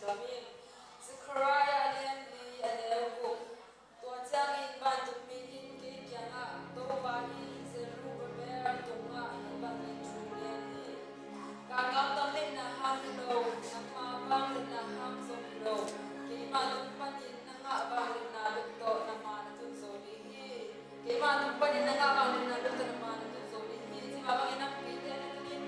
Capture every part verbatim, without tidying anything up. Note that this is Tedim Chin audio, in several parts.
Siloam in. Zechariah a lian li a neu guk. Tua ciangin vantung mi in kei kiangah, Topa in Zerubbabel tungah hih bangin thu gen hi. Galkap tam deihna hang hi lo, nangma vangliatna hang zong hi lo, keima tung panin na ngah vangliatna bek tawh na maan a tun zo ding hi. Keima tung panin na ngah vangliatna bek tawh na maan a tun zo ding hi. Cima bangin nampite na tungin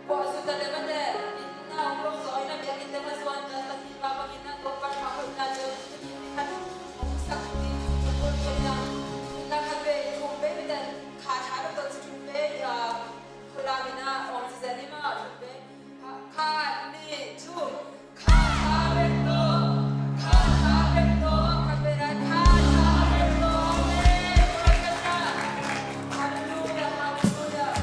kua zuta le mate, inn na hong lawng zaw, inn a biakinn te ma zuan ta, tua hi mah bangin na Topa in mah hoihna le hong sak ding, hong sak ding, hong sak ding. Na khat vei thum vei mate, kha tha bek tawh ci thum vei, ah, Khulam in ah hong ci zen hi mah, thum vei. Khat, nih, thum. Kha tha bek tawh, kha tha bek tawh, khat vei lai, kha tha bek tawh. Amen. Praise God. Hallelujah, hallelujah.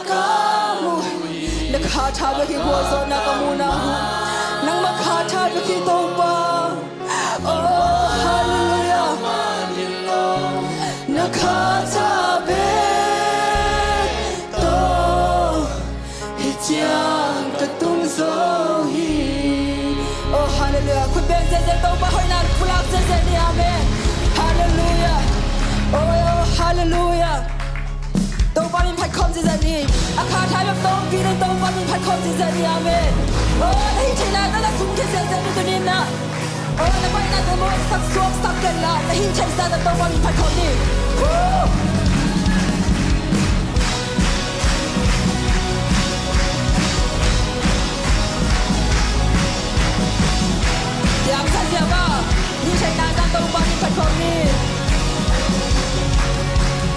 Ka mu, na kha tha bek hi gualzawhna ka muhna uh. Nangmah kha tha bek hi Topa. Oh, hallelujah. Na kha tha bek tawh hih ciang ka tung zo hi. Oh, hallelujah. Khut beng ziahziah, Topa hoihna pulak ziahziah ni. Amen. Hallelujah. Oh, hallelujah. Topa min phat khawm ziahziah ni. A kha tha bek tawh hong pi ding Topa min phat khawm ziahziah ni. Amen. Oh, na hih theihna tawh na sum khia ziahziah ni tuni in ah. Oh, na baihna tawh mawhsak suaksak den la, na hih theihsa tawh Topa min phat khawm ni. Woo! Diam sa diam ah. Hih theihna tawh Topa min phat khawm ni.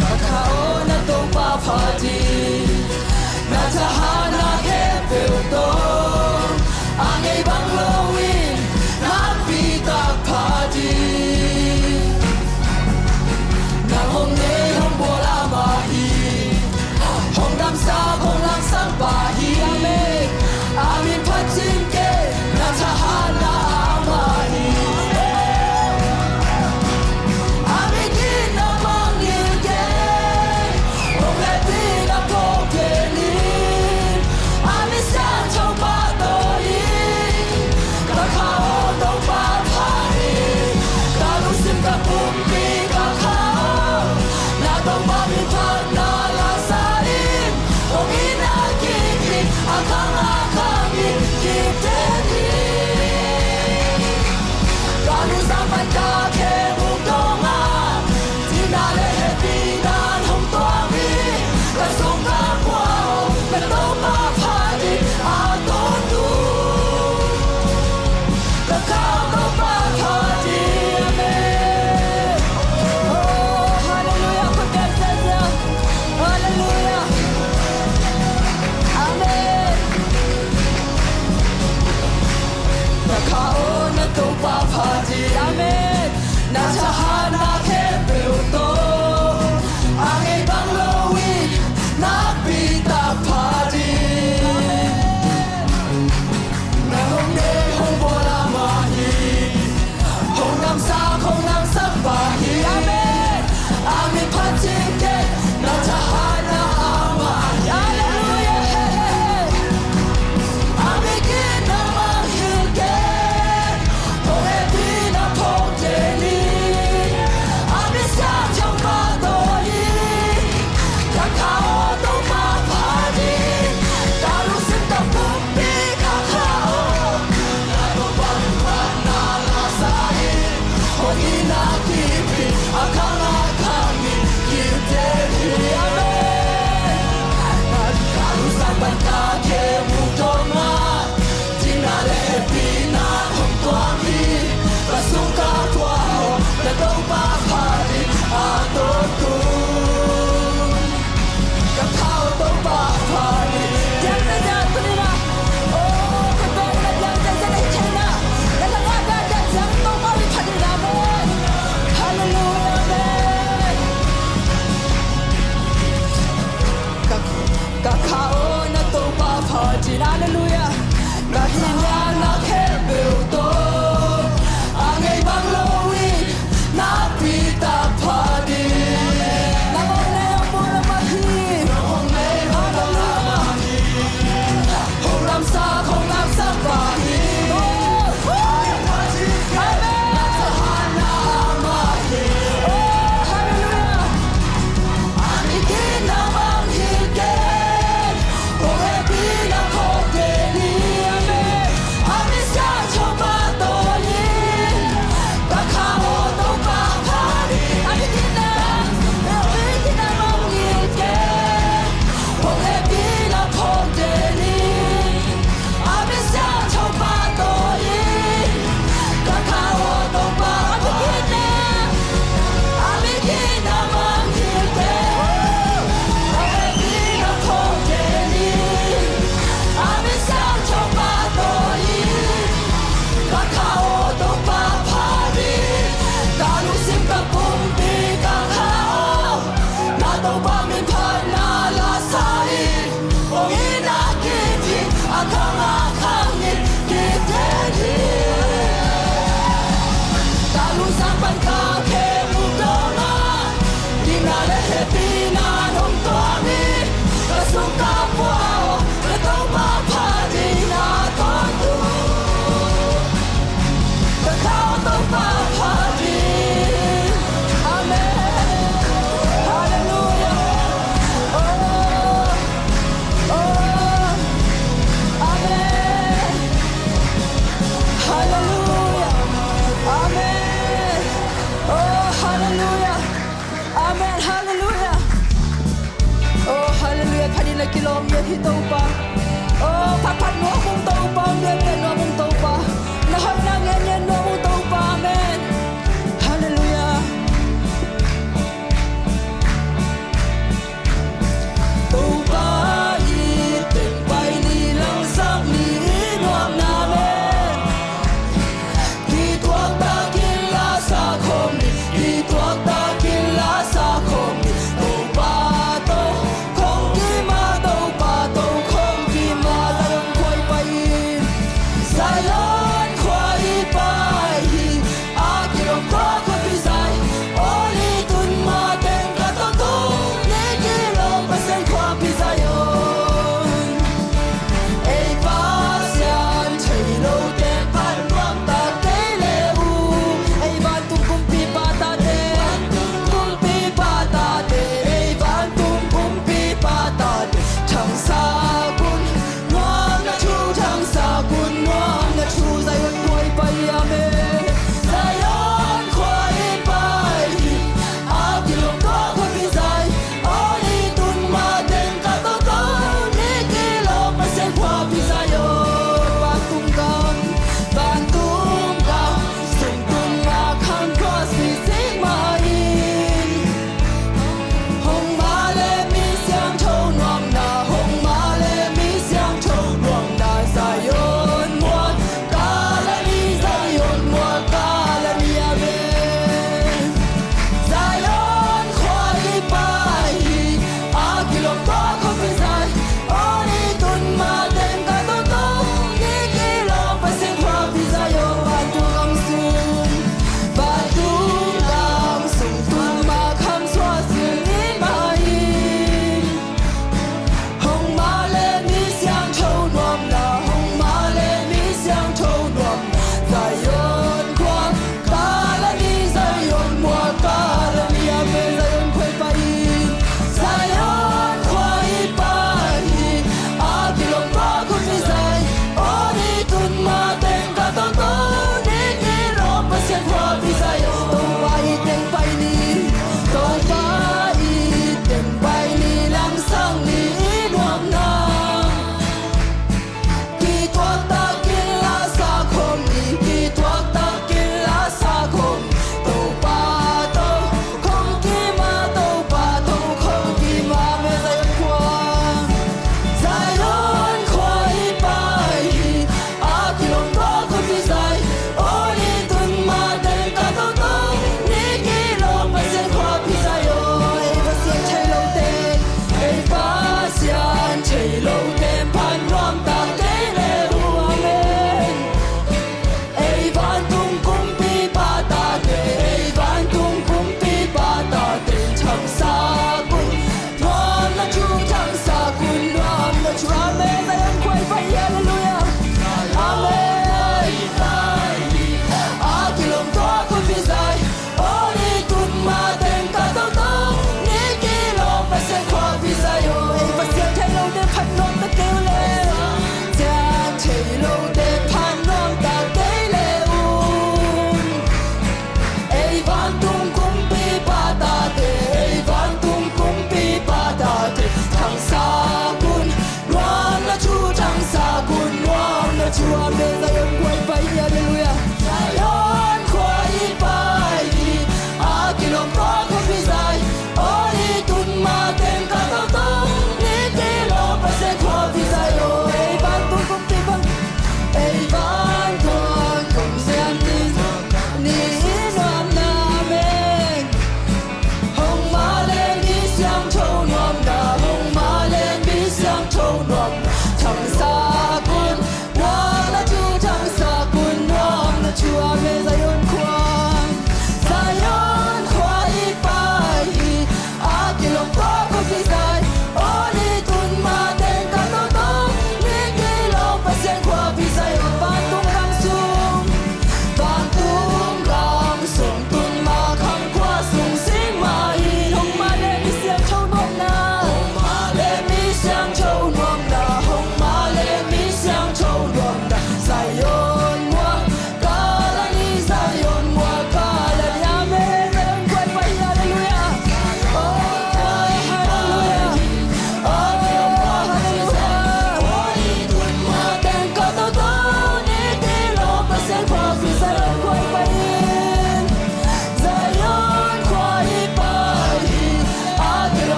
Ka kha aw na Topa phat in, na thahatna khempeuh tawh a ngei bang loin nakpi tak phat in. Nang hong nei hong bawl amah hi, hong damsak hong langsang pa hi. Amen. A min phat cing kei, na thahatna amah hi. A min gitna mangngilh kei, hong hehpihna phawk kei ni. A min siangtho pahtawi in, ka kha aw Topa phat in, ka lungsim ka pumpi ka kha aw, na Topa min phatna la sa in, hong itna kip in, a khang a khang in kip den hi. Ka lungsim pan ka khe muk dong a, cihna le hehpihna hong tuak hi. Ka sung ka khua aw, na Topa phat in a tawntung. Ka kha aw Topa phat in. Amen. Oh, hallelujah. Khut beng ziahziah. Hallelujah. Amen. Na kha aw na Topa phat in. Amen. Na thahatna khempeuh tawh a ngei bang loin nakpi tak phat in. Amen. Nang hong nei hong bawl amah hi, hong damsak hong langsang pa hi. Amen. A min phat cing kei, na thahatna amah hi. Hallelujah. A min gitna mangngilh kei, hong hehpihna phawk kei ni. A min siangtho pahtawi in, ka kha aw Topa phat in, ka lungsim ka pum Ka kha aw Topa phat in. Diam ziahziah tuni in ah. Oh, ka tawh na diam ziahziah na hih theihna, na thahatna diam ziahziah Topa min phat in. Amen. Hallelujah. Amen. Ka, ka kha aw na Topa phat in. Hallelujah. Ka hinna khempeuh tawh a ngei bang loin nakpi tak phat in. Nang hong nei hong bawl amah hi. Nang hong nei hong bawl amah hi. Hong damsak hong langsang pa hi. Amen. Na thahatna amah hi. Oh, hallelujah. A min gitna mangngilh kei, hong hehpihna phawk kei ni. Amen. Kilawm ngiat hi Topa. Oh, phatphat nuam ung Topa, ngiatngiat nuam ung Topa. Na hoihna ngiatngiat nuam ung Topa. Amen. Halleluiah. Topa i teng pai ni, langsak ni i nuamna men. Kituak takin la sa khawm ni, kituak takin la sa khawm ni. Topa tawh khong kim a, Topa tawh khong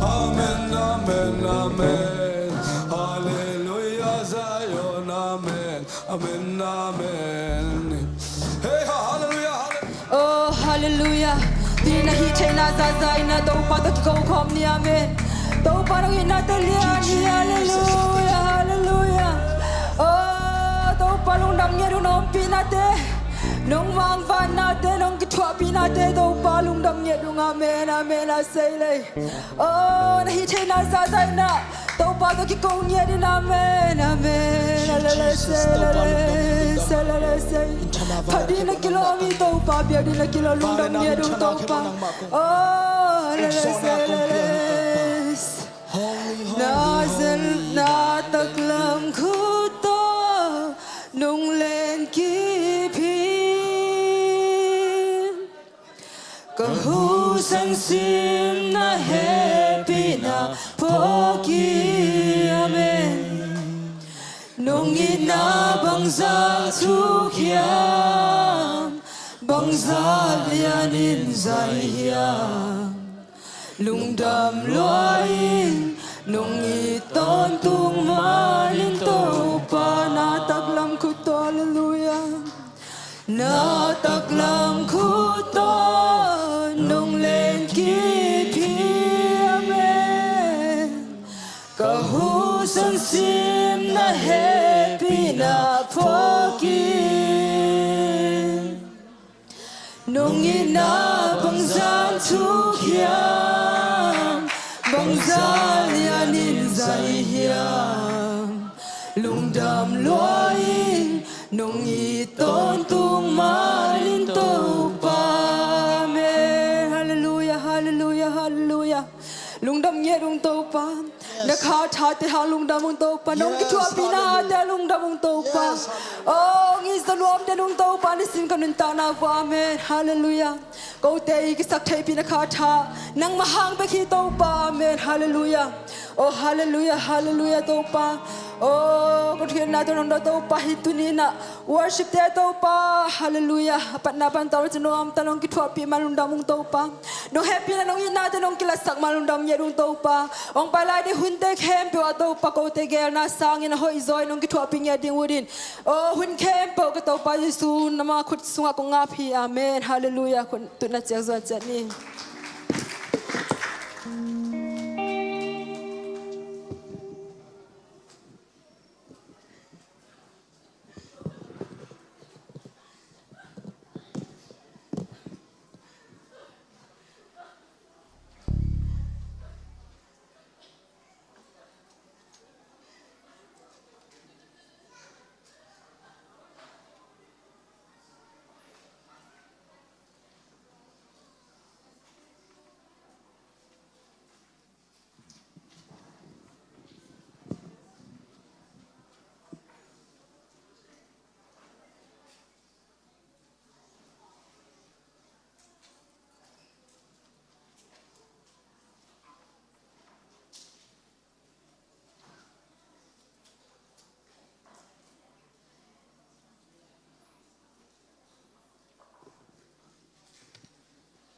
Amen, amen, amen. Hallelujah, Zion, amen, amen, amen. Hey, ha, hallelujah, hallelujah. Oh, hallelujah. Tuni na hih theihna zahzah in ah Topa tawh kiko khawm ni, amen. Topa nong itna te lian hi, hallelujah, hallelujah. Oh, Topa lungdam ngiat uh, na ompihna te, nong mangvanna te, nong kithuahpihna te, Topa lungdam ngiat uh, amen, amen, a sei lei. Oh, na hih theihna zahzah in ah Topa tawh kiko ngiat in, amen, amen. Hallelujah, hallelujah, hallelujah. Phat ding na kilawm hi Topa, biak ding na kilawm, lungdam ngiat uh Topa. Oh, hallelujah, hallelujah. Na zen na taklam khut tawh nong len kip hi. Ka husan sim na hehpihna phawk hi, amen. Nong itna bangzah thuk hiam, bangzah lianin zai hiam. Lungdam lua ing, nong it tawntung manin Topa, na taklam khut tawh, hallelujah. Na taklam khut tawh nong len kip hi, amen. Ka husan sim na hehpihna phawk hi. Nong itna bangzah thuk hiam, bangzah lianin zai hiam. Lungdam lua ing, nong it tawntung manin Topa, amen. Hallelujah, hallelujah, hallelujah. Lungdam ngiat ung Topa. Na kha tha te hang lungdam ung Topa. Nong kithuahpihna te hang lungdam ung Topa. Oh, ngizo nuam te nung Topa, nisim ka nuntakna vua, amen. Hallelujah. Kote i kisak theihpih na kha tha nangmah hang bek hi Topa, amen. Hallelujah. Oh, hallelujah, hallelujah Topa. Oh, ko thuakna te nong dawng Topa, hi tuni na worship te Topa, hallelujah. A patna pan tawh ci nuam ta, nong kithuahpih man lungdam ung Topa. Nong hehpihna nong itna te nong kilatsak man lungdam ngiat ung Topa. Hong pai lai ding hunte khempeuh ah Topa, kote geelna sangin a hoih zaw in nong kithuahpih ngiat ding uh din. Oh, hun khempeuh ka Topa Jesu nangma khut sungah kong ap hi, amen. Hallelujah. Khut tutna ciang zuan ciat ni.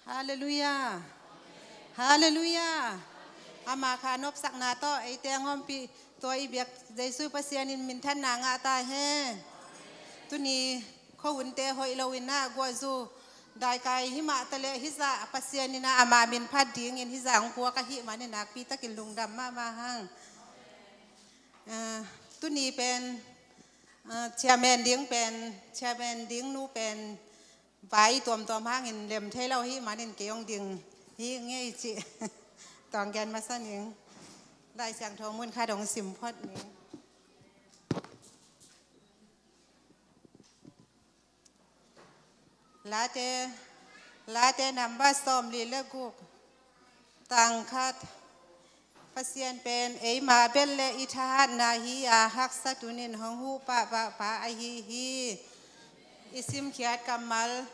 Halleluiah. Halleluiah. Ama kha nopsakna tawh eite hong ompih tua i biak Jesu Pasian in minthanna ngah ta hen. Tuni khuahunte hoih loin ah guahzu daikai himah taleh hizah Pasian in ah ama min phat dingin hizah hong puak ahih manin nakpi takin lungdam mahmah hang. Ah, tuni pen, ah, chairman ding pen, chairman ding nu pen vai tuamtuam hangin lem thei lo ahih manin kei hong ding hi ngei cih. Tuang gen masa ning. Lai Siangtho mun khat hong sim phot ning. Late, Late number sawmli le guk, tang khat. Pasian pen eima bel le i thahatna hi a, haksa tunin hong huh pahpah pa ahi hi. I simkhiat kammal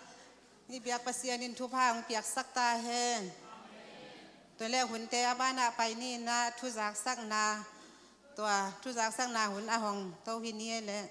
i biak Pasian in thupha hong piaksak ta hen. Tua le hunte a banah pai ni in ah thuzaksakna, tua thuzaksakna hun a hong to hi ni e leh.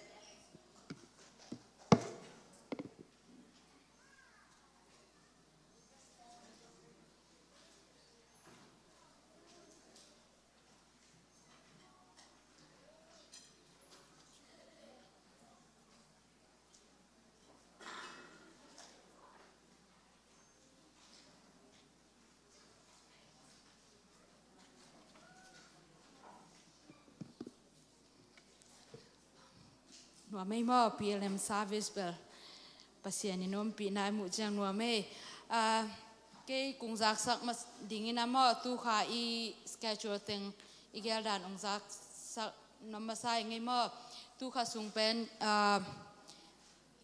Nuam ei maw, P L M service bel Pasian in ompihna i muh ciang nuam ei. Ah, kei kong zaksak mas dingin ah maw, tu kha i schedule teng i geldan hong zaksak nuam masa ing ei maw. Tu kha sung pen, ah,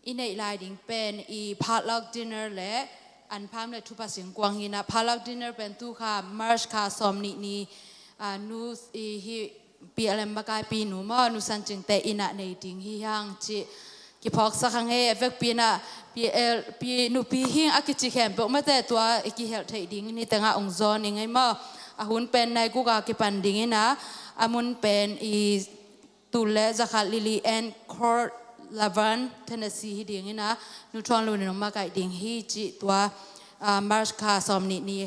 i neih lai ding pen i potluck dinner le anpham le thupha singkuang hi in ah, potluck dinner pen tu kha March kha sawm nih ni, ah, nu i hi P L M makaipi nu maw, Nu San Cing te inn ah nei ding hi hang cih kiphawksak hang ei. A vekpi in ah P L P nupi hing a kici khempeuh mate tua i kihelh theih ding ni tengah hong zawn ing ei maw. A hun pen nai guk a kipan ding in ah, a mun pen i tul le zakhat Lily Ann Court, Luverne, Tennessee hi ding in ah, Nu Thuan Lun in hong makaih ding hi cih tua, ah, March kha sawm nih ni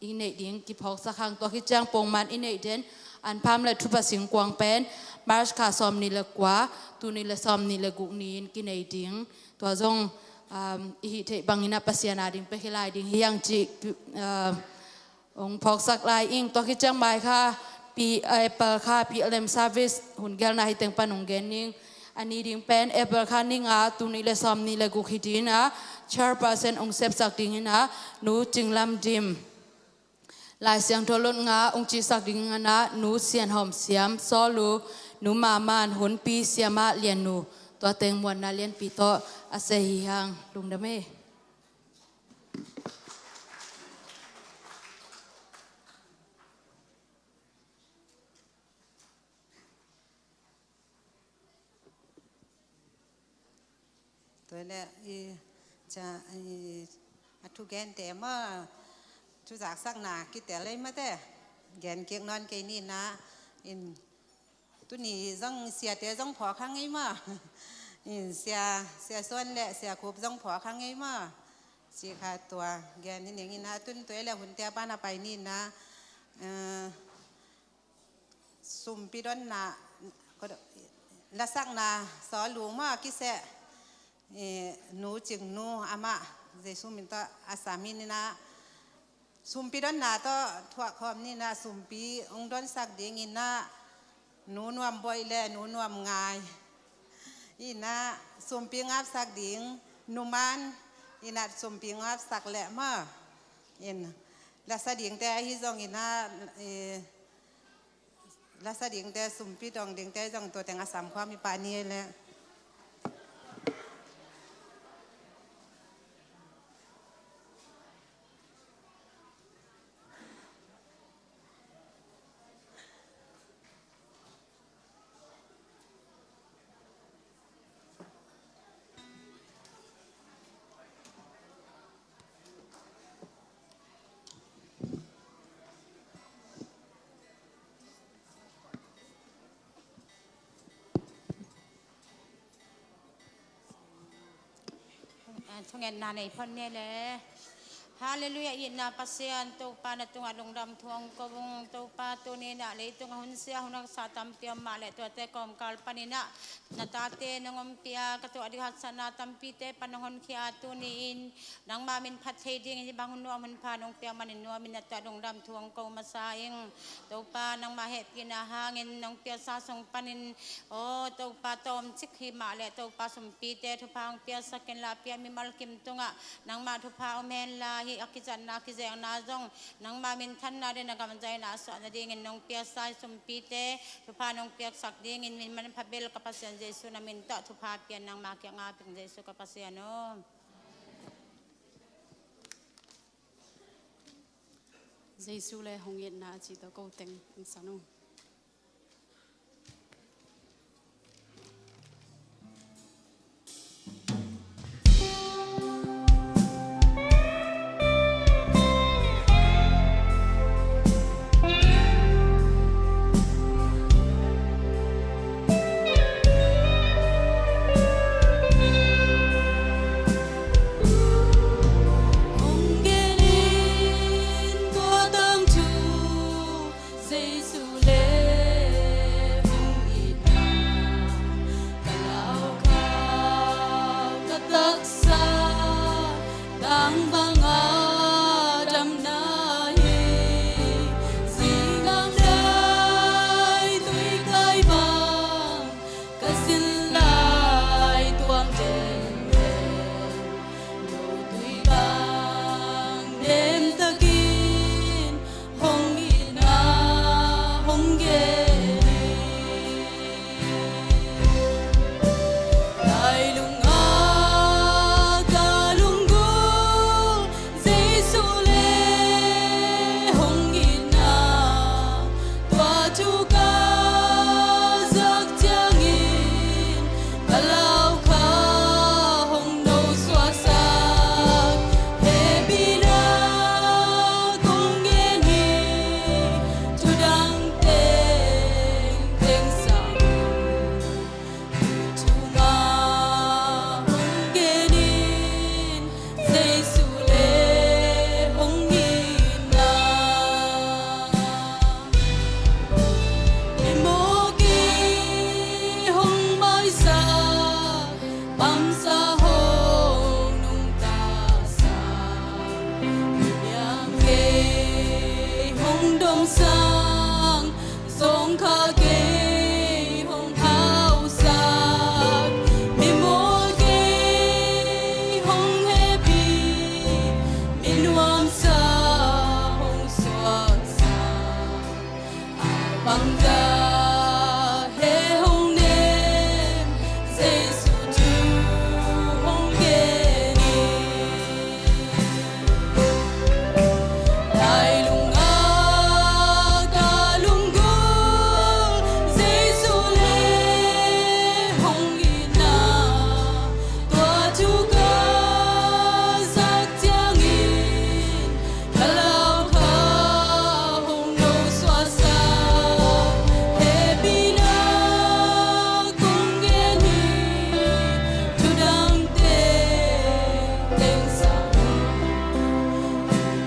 i neih ding kiphawksak hang. Tua khit ciang pongman i neih den anpham le thupha singkuang pen March kha sawm nih le kua, tul nih le sawm nih le guk ni-in kinei ding. Tua zong, um, i hih theih bangin ah Pasian a ding pia hi lai ding hi hang cih, um, hong phawksak lai ing. Tua khit ciang mai kha P-, April kha P L M service hun gelna hi teng pan hong gen ning. A ni ding pen April kha ni nga, tul nih le sawm nih le guk hi ding in ah, chairperson hong sepsak ding in ah Nu Cing Lam Dim. Lai Siangtho lot nga hong cihsak ding in ah Nu Sian Hawm Siam, Saw Lu, Nu Ma Man, Hunpi, Siamah, Lian Nu. Tua teng muanna lianpi tawh a se hi hang. Lungdam ei. Tua leh i, ca, i, a thugente maw, thuzaksakna kitel ei mate, gen kik nawn kei ni in ah, in, tuni zong siate zong phawk hang ei maw. In sia, Sia Suan le Sia Khup zong phawk hang ei maw. Cih kha tua gen hi ning in ah, tun tua leh hunte a pan a pai ni in ah, eh, sumpi donna, lasakna Saw Lu maw kiseh, eh, Nu Cing Nu amah Jesu min tawh a sam in ah, sumpi donna tawh thuak khawm ni in ah, sumpi hong donsak ding in ah, Nu Nuam Boih le Nu Nuam Ngai. In ah sumpi ngapsak ding Nu Man in ah sumpi ngapsak leh maw. In lasa dingte ahi zongin ah, eh, lasa dingte, sumpi dong dingte zong tua teng a sam khawm i pah ni ei leh. Thungetna nei phot ni ei leh. Halleluiah, itna Pasian, Topa na tungah lungdam thu hong ko ung. Topa tuni in ah leitung a hun sia hun haksa tampi om mah leh tuate kawmkal panin ah na tate nong ompih a, ka tuah ding haksatna tampite pan nong honkhia a, tuni in nangmah min phat thei dingin hih bang hun nuam hun pha nong piak manin nuamin na tungah lungdam thu hong ko masa ing. Topa nangmah hehpihna hangin nong piaksa sung panin, aw Topa, tawmcik hi mah leh Topa sumpite thupha hong piaksak inla, pia mimal kim tungah nangmah thupha om henla, hih a kizatna kizekna zong nangmah minthanna le na gamzaina a suah nadingin nong piaksa hih sumpite thupha nong piaksak dingin min manpha bel ka Pasian Jesu na min tawh thupha pia in, nangmah kiangah ngap ing Jesu ka Pasian aw. Jesu le hong itna a cih tawh ko teng hong san ung. Hong gen in tua tangthu, Jesu le hong itna, ka laukhau ka taksa, tang banga damna hi, zi ngamdai tui kai bang, ka sin la hong gen in. Lailung a ka lunggulh Jesu le hong itna, tua thu ka zak ciangin ka lau kha hong nosuahsak. Hehpihna kong gen hi, thudang tengteng sang. Thu mah hong gen in, Jesu le hong itna. Mi mawk i hong maisak, pamsa hong nungtasak, mi liang gei hong domsang, zawngkhal gei hong hausak, mi mawk i hong hehpih, mi nuamsa hong suaksak. Bangzah heh hong nem, Jesu thu hong gen in. Lailung a ka lunggulh Jesu le hong itna, tua thu ka zak ciangin ka lau kha hong nosuahsak. Hehpihna kong gen hi, thudang tengteng sang.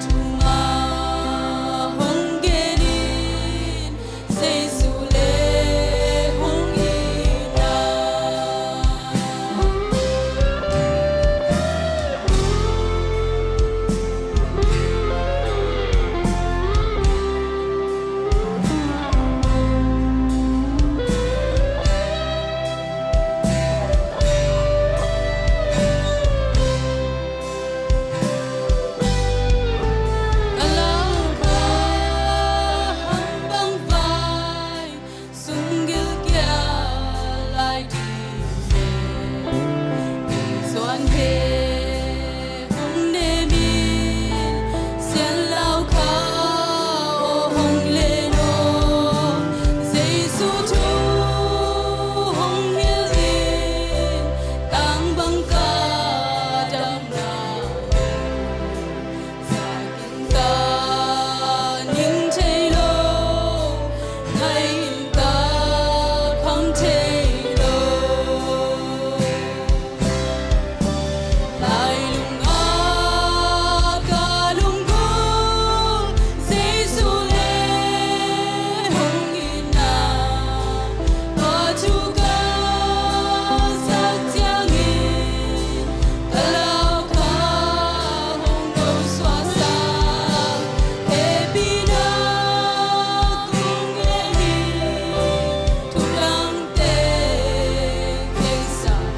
Thu mah hong gen in, Jesu le hong itna. Ka lau kha hong bangvai, sunggil kia lai ding e. Zuan he hong nem in, sian lau kha aw hong len aw. Jesu thu hong hilh in, tang bang ka dam na. Zak in ka ning thei lo, ngaih in ka kham thei lo. Lailung a ka lunggulh Jesu le hong itna, tua thu ka zak ciangin ka lau kha hong nosuahsak. Hehpihna kong gen hi, thudang tengteng sang.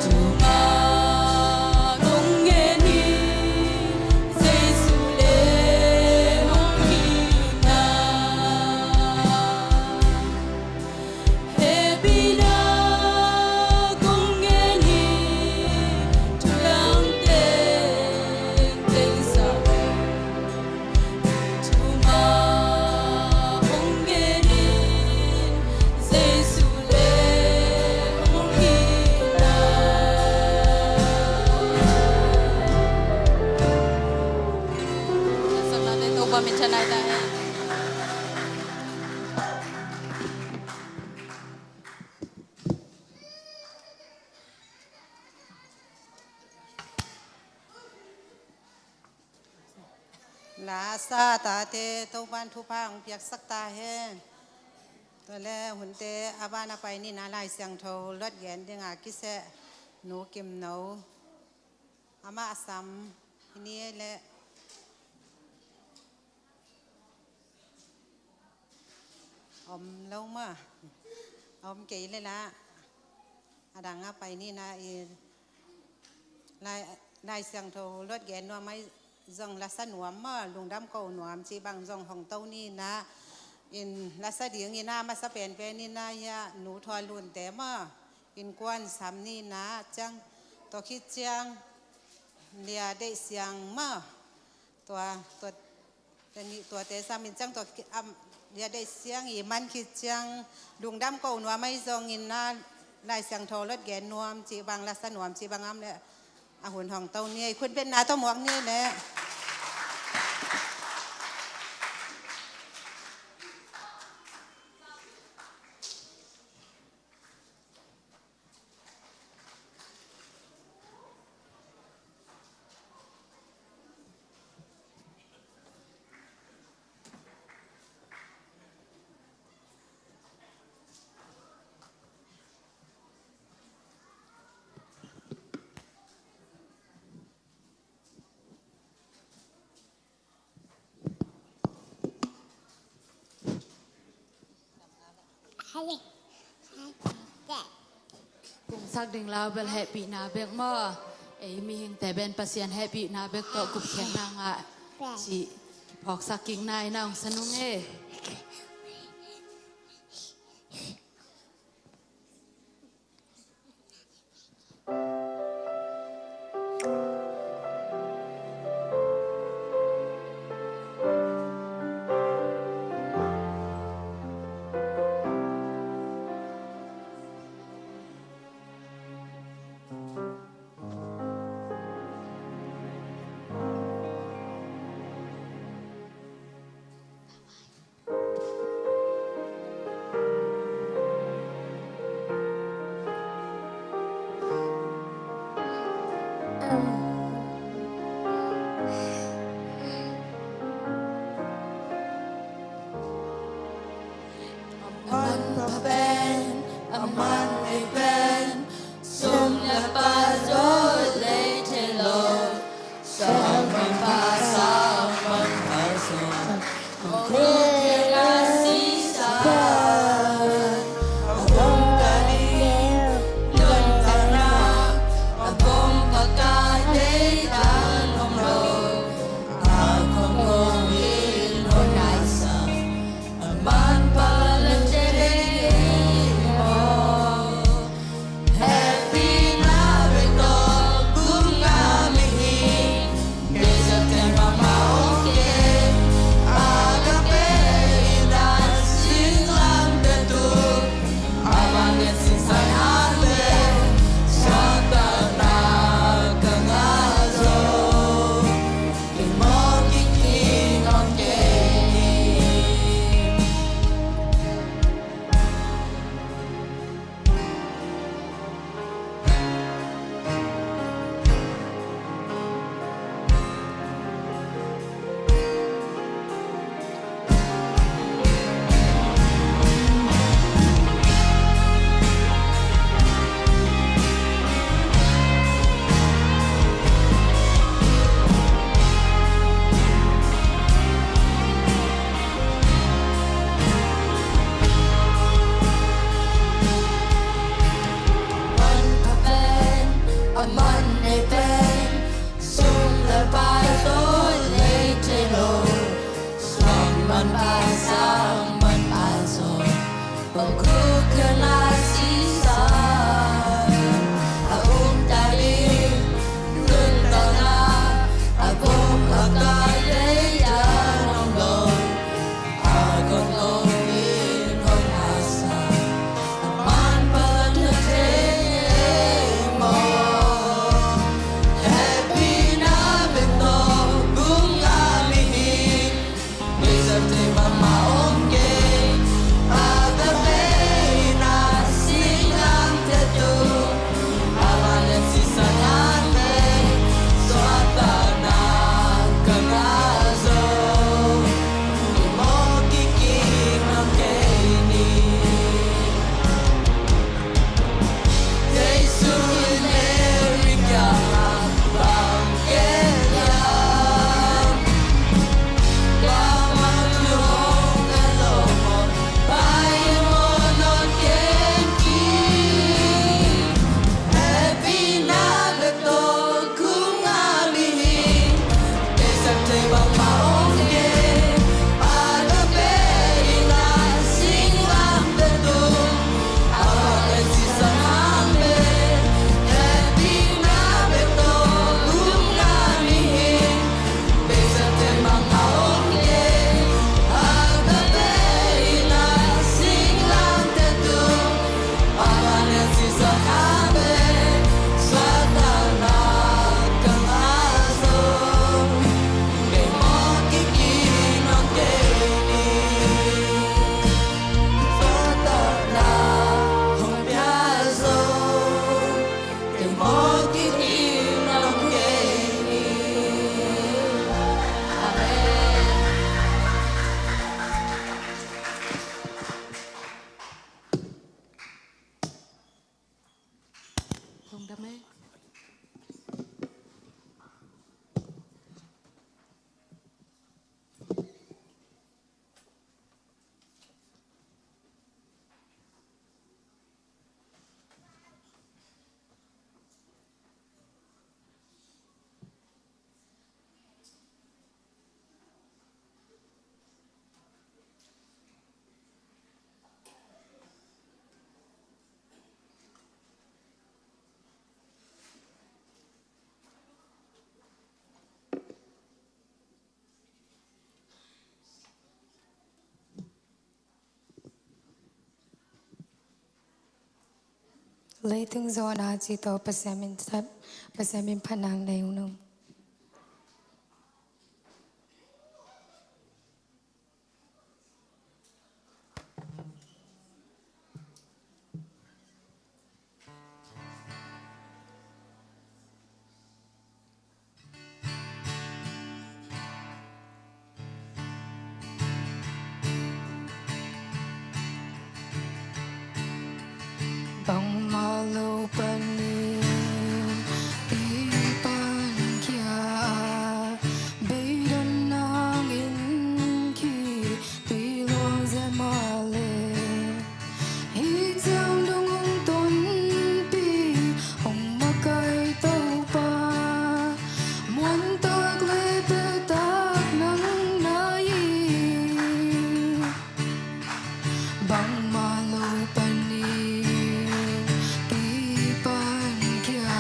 Thu mah kong gen hi, Jesu le hong itna. Hehpihna kong gen hi, thudang tengteng sang. Thu mah hong gen in, Jesu le hong itna. Saknate Topa min thanai ta hen. La sa tate Topan thupha hong piaksak ta hen. Tua le hunte a ban a pai nina Lai Siangtho luat gen dinga kiseh Nu Kim No, amah a sam hi ni le. Om lo ma. Om kei le la. A dang a pai nina i Lai, Lai Siangtho luat gen nuam mai zong lasa nuam maw, lungdam ko nuam cih bang zong hong to ni na. In lasa ding in a masa penpen in a, hia Nu Thua Lunte maw, innkuan sam ni na, ciang tua khit ciang Lia Deih Siang maw, tua, tua, tua ni, tuate sam in ciang tua ki-, am, Lia Deih Siang i man khit ciang lungdam ko nuam ahi zongin a, Lai Siangtho lot gen nuam cih bang, lasa nuam cih bang om leh a hun hong to ni ei, khun pen na tawh muak ni ei leh. Kungsak ding lau bel hehpihna bek maw. Ei mihingte pen Pasian hehpihna bek tawh gupkhiatna ngah cih phawksak kik nai na, ong sa nung e. A man pha pen, a man nei pen, sum le pai zaw lei thei lo. Sang man pha, sang man pha zaw. Kong khup kei na sisa. A bom ka ding, lon ka na. A bom ka ka dei dan om lo. A kong kong in hon nai sa. A man pha la thei maw. Happy na bek tawh kum nga mihing. Kei sa ten mama ong kei. Agape in a singlamteh tu. A man ngen singsan han ve. Sa ta na ka nga zo. Kei mawk kik kik ong kei. Man pha pen, a man nei pen, sum le pai zaw lei thei lo. Sang man pai, sang man pai zaw. Ong khup kei na sisa. A um ta ding, lun ta na. A bom a ka dei dan om lo. Leitung zawhna ci tawh Pasian min, Pasian min phatna nei ung. Bangmah lo panin i pankhia, beidong nangin khitui luang zia mah leh, hih ciang dong hong tonpih, hong makaih Topa, muantak le peltak nang na hi. Bangmah lo panin i pankhia,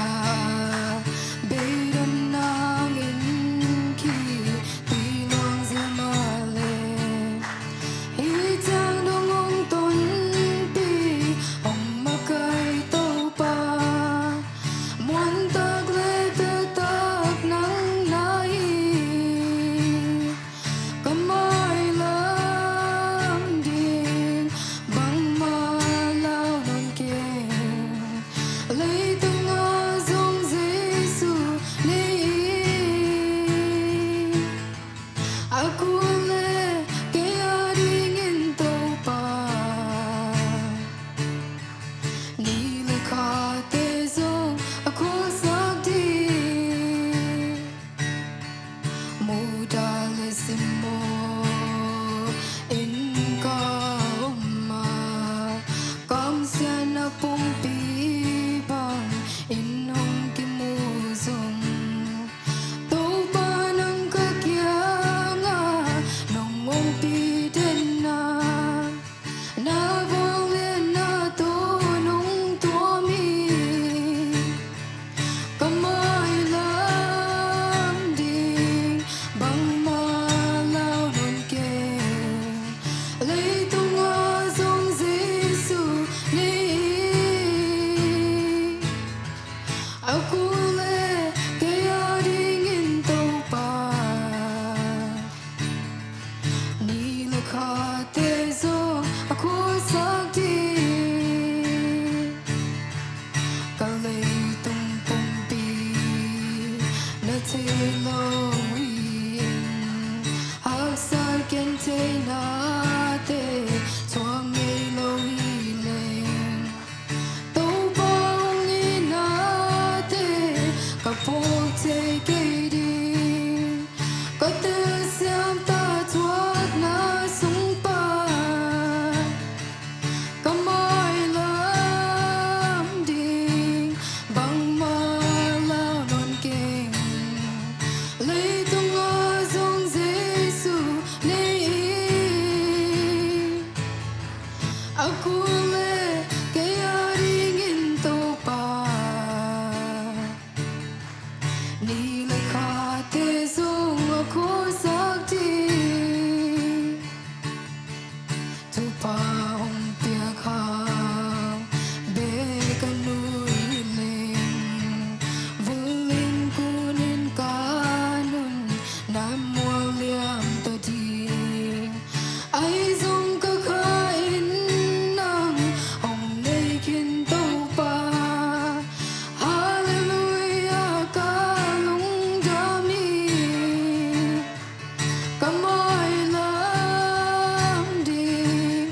beidong nangin khitui luang zia mah leh, hih ciang dong hong tonpih, hong makaih Topa, muantak le peltak nang na hi. Ka mailam ding bangmah lau nawn keng, leitungah zong Jesu nei ing. A kul le kei adingin Topa, ni le khate zong a khuasak ding. Muda le simmawh in ka om a, kamsiatna pumpi bangin hong kimu zong, Topa nang ka kiangah nong ompih den a, na vangliatna tawh nong tuam hi. Ka mailam ding bangmah lau nawn keng, leitungah zong Jesu nei ing. A kul le kei adingin Topa, ni le khate zong a khuasak ding. Ka leitung pumpi na thei lo hi-in, haksat gentheihnate thuak ngei lo hi leng, Topa hong itnate ka phawk thei kei ding. Ka telsiam tah thuakna sung pan, ka mailam ding bangmah lau nawn keng, leitungah zong Jesu nei ing. A kul le kei adingin Topa, ni le khate zong a khuasak ding. Thupha hong piak hang bek ka nuih leng, vul in kun in ka nun, na mual liam ta ding. Ahi zong ka kha in nang hong nei khin Topa, Halleluiah ka lungdam hi. Ka mailam ding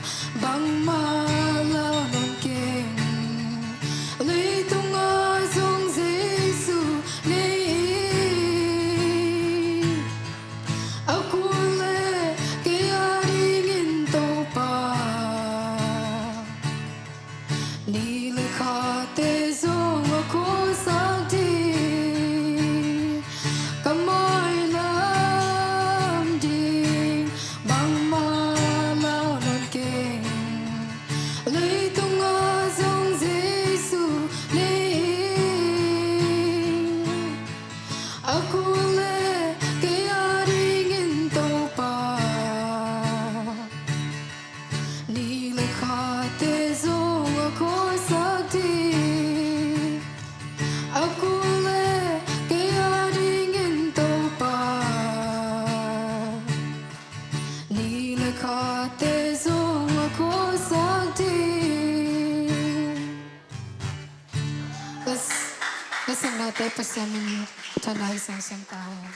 te zong a khuasak ding. Las, las nate Pasian min thanai sangsan ta hen.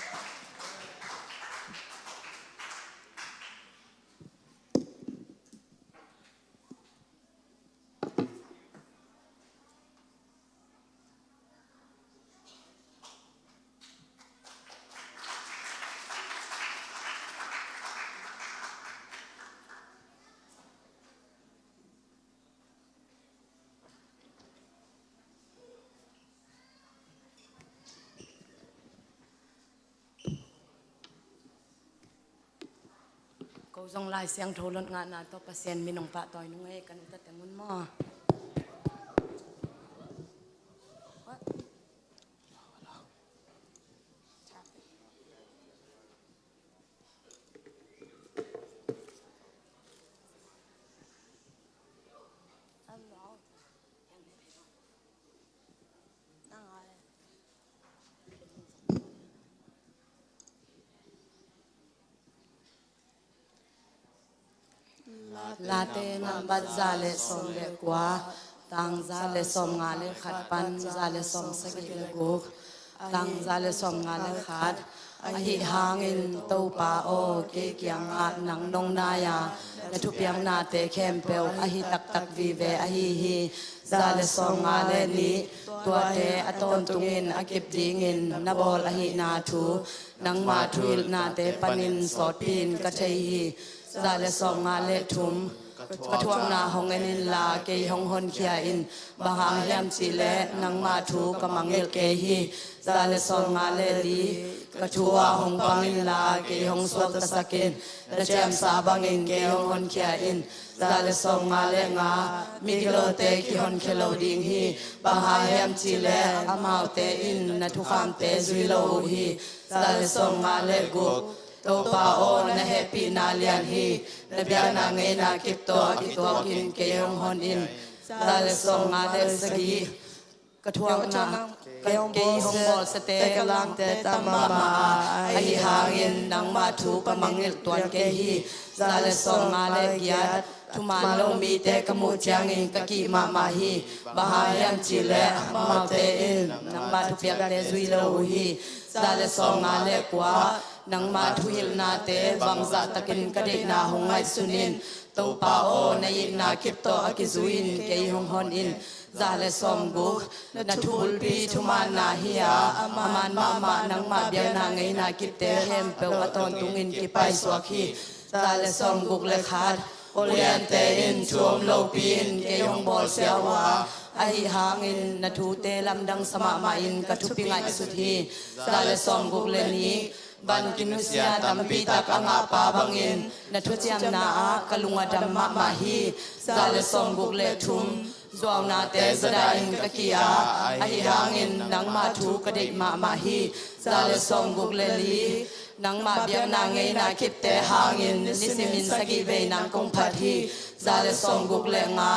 Ko zong Lai Siangtho lot ngahna tawh Pasian min hong pahtawi nung ei, kan uta teng un maw. Late nambat za le sawm le kua, tang za le sawm nga le khat pan za le sawm sagih le guk, tang za le sawm nga le khat. Ahi hangin Topa aw, kei kiangah nang nong nai-a na thupiaknate khempeuh ahi taktak vive ahi hi. Za le sawm nga le nih, tuate a tawntungin a kip dingin na bawl ahihna thu nangma thuhilhnate panin sawtpi-in ka thei hi. Za le sawm nga le thum, ka thuakna hong en inla kei hong honkhia in. Bang hang hiam cihleh nangma thu ka mangngilh kei hi. Za le sawm nga le li, ka thu ah hong pang inla kei hong suaktasak in. Na ciamsa bangin kei hong honkhia in. Za le sawm nga le nga, migilote kihonkhia lo ding hi. Bang hang hiam cihleh amaute in na thukhamte zui lo uh hi. Za le sawm nga le guk, Topa aw, na hehpihna lian hi. Na biakna ngeina kip tawh a kituakin kei hong hon in. Za le sawm nga le sagih, ka thuakna, kei hong bawlsiate ka langte tam mahmah a, ahi hangin nangma thu ka mangngilh tuan kei hi. Za le sawm nga le giat, thuman lo mite ka muh ciangin ka kih mahmah hi. Bang hang hiam cihleh amaute in nangma thupiakte zui lo uh hi. Za le sawm nga le kua, nangma thuhilhnate bangzah takin ka deihna hong ngaihsun in. Topa aw, na itna kip tawh a kizui-in kei hong hon in. Za le sawm guk, na thu bulpi thumaanna hi-a, a man mahmah nangma biakna ngeina kipte khempeuh a tawntungin kipaisuak hi. Za le sawm guk le khat, uliante in thu om lopi-in kei hong bawlsia uh a, ahi hangin na thute lamdangsa mahmah in ka thupi ngaihsut hi. Za le sawm guk le nih, van kinusia tampi tak a ngahpa bangin na thuciamna ah ka lung a dam mahmah hi. Za le sawm guk le thum, zuaunate zadahin ka ki-a, ahi hangin nangma thu ka deih mahmah hi. Za le sawm guk le li, nangma biakna ngeina kipte hangin nisimin sagih vei nang kong phat hi. Za le sawm guk le nga,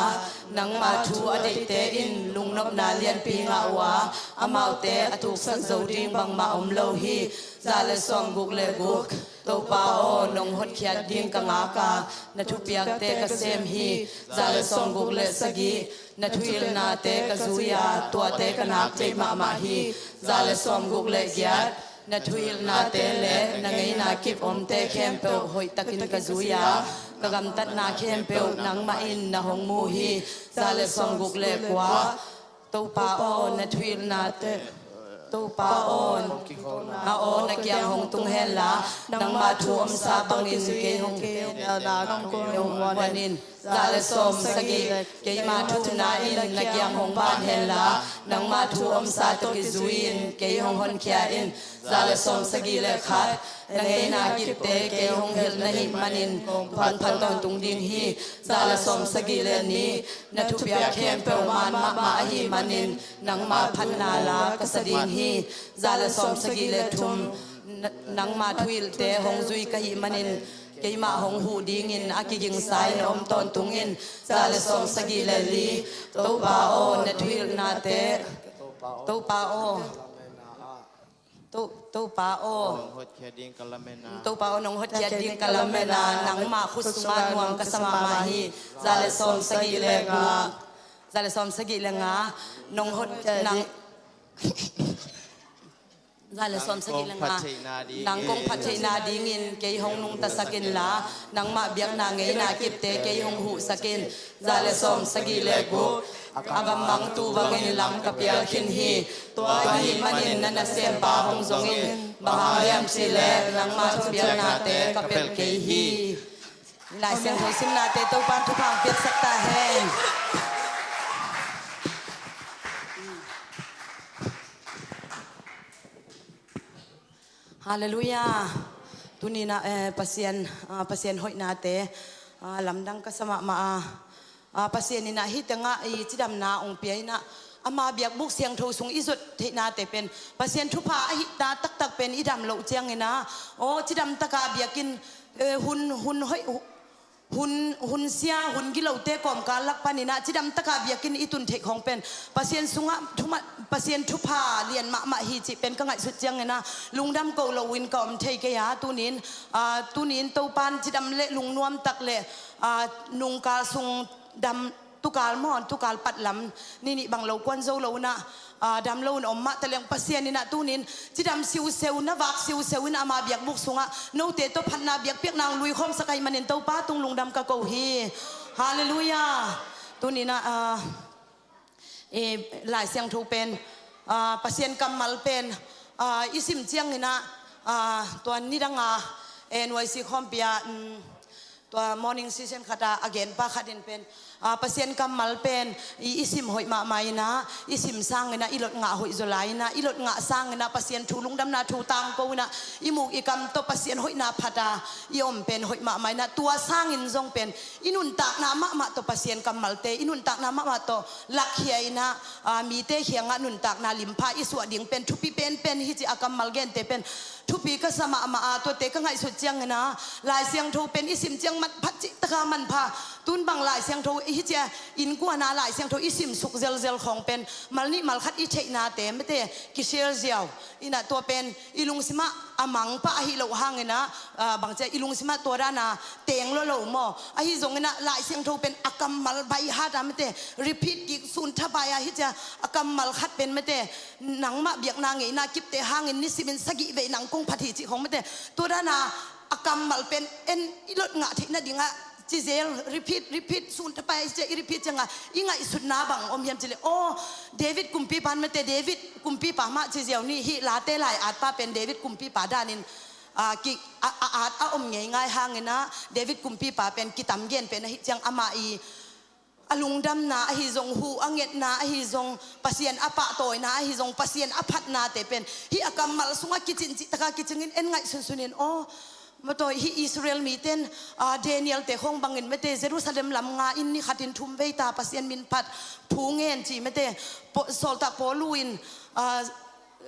nangma thu a deihte in lungnopna lianpi ngah uh a, amaute a tuksak zo ding bangmah om lo hi. Za le sawm guk le guk, Topa aw, nong hotkhiat ding ka ngak a, na thupiakte ka sem hi. Za le sawm guk le sagih, na thuhilhnate ka zui a, tuate ka nak thei mahmah hi. Za le sawm guk le giat, na thuhilhnate le na ngeina kip omte khempeuh hoihtakin ka zui a, ka gamtatna khempeuh nangmah in na hong mu hi. Za le sawm guk le kua, Topa aw, na thuhilhnate, Topa aw, a aw, na kiang hong tung henla, nangma thu omsa bangin kei hong, kei hong muan in. Za le sawm sagih, keima thu na in na kiang hong ban henla, nangma thu omsa tawh kizui-in kei hong honkhia in. Za le sawm sagih le khat, na ngeina kipte kei hong hilh na hih manin kong phat tawntung ding hi. Za le sawm sagih le nih, na thupiak khempeuh man mahmah ahih manin nangma phatna la ka sa ding hi. Za le sawm sagih le thum, na-, nangma thuhilhte hong zui ka hih manin keimah hong huh dingin a kigingsa in om tawntung in. Za le sawm sagih le li, Topa aw, na thuhilhnate, Topa aw, To, Topa aw. Nong hotkhiat ding ka lamen a. Topa aw, nong hotkhiat ding ka lamen a, nangmah khut sungah nuam ka sa mahmah hi. Za le sawm sagih le guk. Za le sawm sagih le nga. Nong hot, nang, za le sawm sagih le nga. Nang kong phat theihna dingin kei hong nungtasak inla, nangmah biakna ngeina kipte kei hong huhsak in. Za le sawm sagih le guk. A gammang tu bangin lam ka pial khin hi. Tua ahih manin na nasempa hong zong in. Bang hang hiam cih leh nangmah thupiaknate ka pelh kei hi. Lai Siangtho simnate Topa'n thupha piaksak ta hen. Halleluiah. Tuni-in ah, eh, Pasian, ah, Pasian hoihnate, ah, lamdang ka sa mahmah a. Ah, Pasian in ah hih tengah i cidamna hong pia in ah, ama biakbuk siangtho sung i zot theihnate pen Pasian thupha ahihna taktak pen i dam loh ciangin ah, aw, cidam taka biakinn, eh, hun, hun hoih, hun, hun sia, hun gilote kawmkal lak panin ah cidam taka biakinn i tun theih khawng pen Pasian sungah thuma-, Pasian thupha lian mahmah hi cih pen ka ngaihsut ciangin ah lungdam ko loin ka om thei kei a. Tuni-in, ah, tuni-in Topa'n cidam le lungnuam tak le, ah, nungkal sung dam, tukal maw, tukal pat lam ni nih bang lo kuan zo lo in ah, ah, dam lo in om mah taleng Pasian in ah tuni-in cidam siuseu, na vak siuseu in ama biakbuk sungah note tawh phatna biakpiakna hong luikhawmsak ahih manin Topa tung lungdam ka ko hi. Halleluiah. Tuni-in ah, ah, eh, Lai Siangtho pen, ah, Pasian kammal pen, ah, i sim ciangin ah, ah, tua nidang a, eh, N Y C khawmpi ah, mm, tua morning session khat ah a genpa khat in pen, ah, Pasian kammal pen i, i sim hoih mahmah in ah, i sim sangin ah i lot ngah hoih zaw lai in ah, i lot ngah sangin ah Pasian thu lungdamna thu tangko in ah, i muk i kam tawh Pasian hoihna phat a i om pen hoih mahmah in ah, tua sangin zong pen i nuntakna mahmah tawh Pasian kammalte, i nuntakna mahmah tawh lakkhia in ah, ah, mite kiangah nuntakna limpha i suah ding pen thupi penpen hi ci a, kammal gente pen thupi ka sa mahmah a. Tuate ka ngaihsut ciangin ah Lai Siangtho pen i sim ciang man phat cih taka manpha. Tun bang Lai Siangtho hi ci a, innkuan ah Lai Siangtho i simsuk zelzel khawng pen mal nih mal khat i theihnate mate kisial ziau in ah, tua pen i lungsimah a mang pah ahi loh hangin ah, ah, bang ci a, i lungsimah tua dan a teng lua lo maw. Ahi zongin ah Lai Siangtho pen a kammal by heart a mate repeat kik sun thapai a hi ci a, a kammal khat pen mate nangmah biakna ngeina kipte hangin nisimin sagih vei nang kong phat hi cih khawng mate. Tua dan a a kammal pen en i lot ngah theih nading ah ci zel, repeat, repeat, sun thapai ci a i repeat ciang a i ngaihsutna bang om hiam cih leh, aw, David kumpipa in mate, David kumpipa mah ci ziau ni, hih Late lai atpa pen David kumpipa danin, ah, ki, a, a at a om ngeingai hangin ah David kumpipa pen kitam gen pen ahih ciang amah i a lungdamna ahi zong, huh a ngetna ahi zong, Pasian a pahtawina ahi zong, Pasian a phatnate pen hih a kammal sungah kicin cih taka kicingin en ngaihsunsun in, aw, matawi hih Israel mite in, ah, Daniel te khawng bangin mate Jerusalem lam nga in ni khatin thum vei ta Pasian min phat thu ngen ci mate, Paw-, sawltak Paulu in, ah,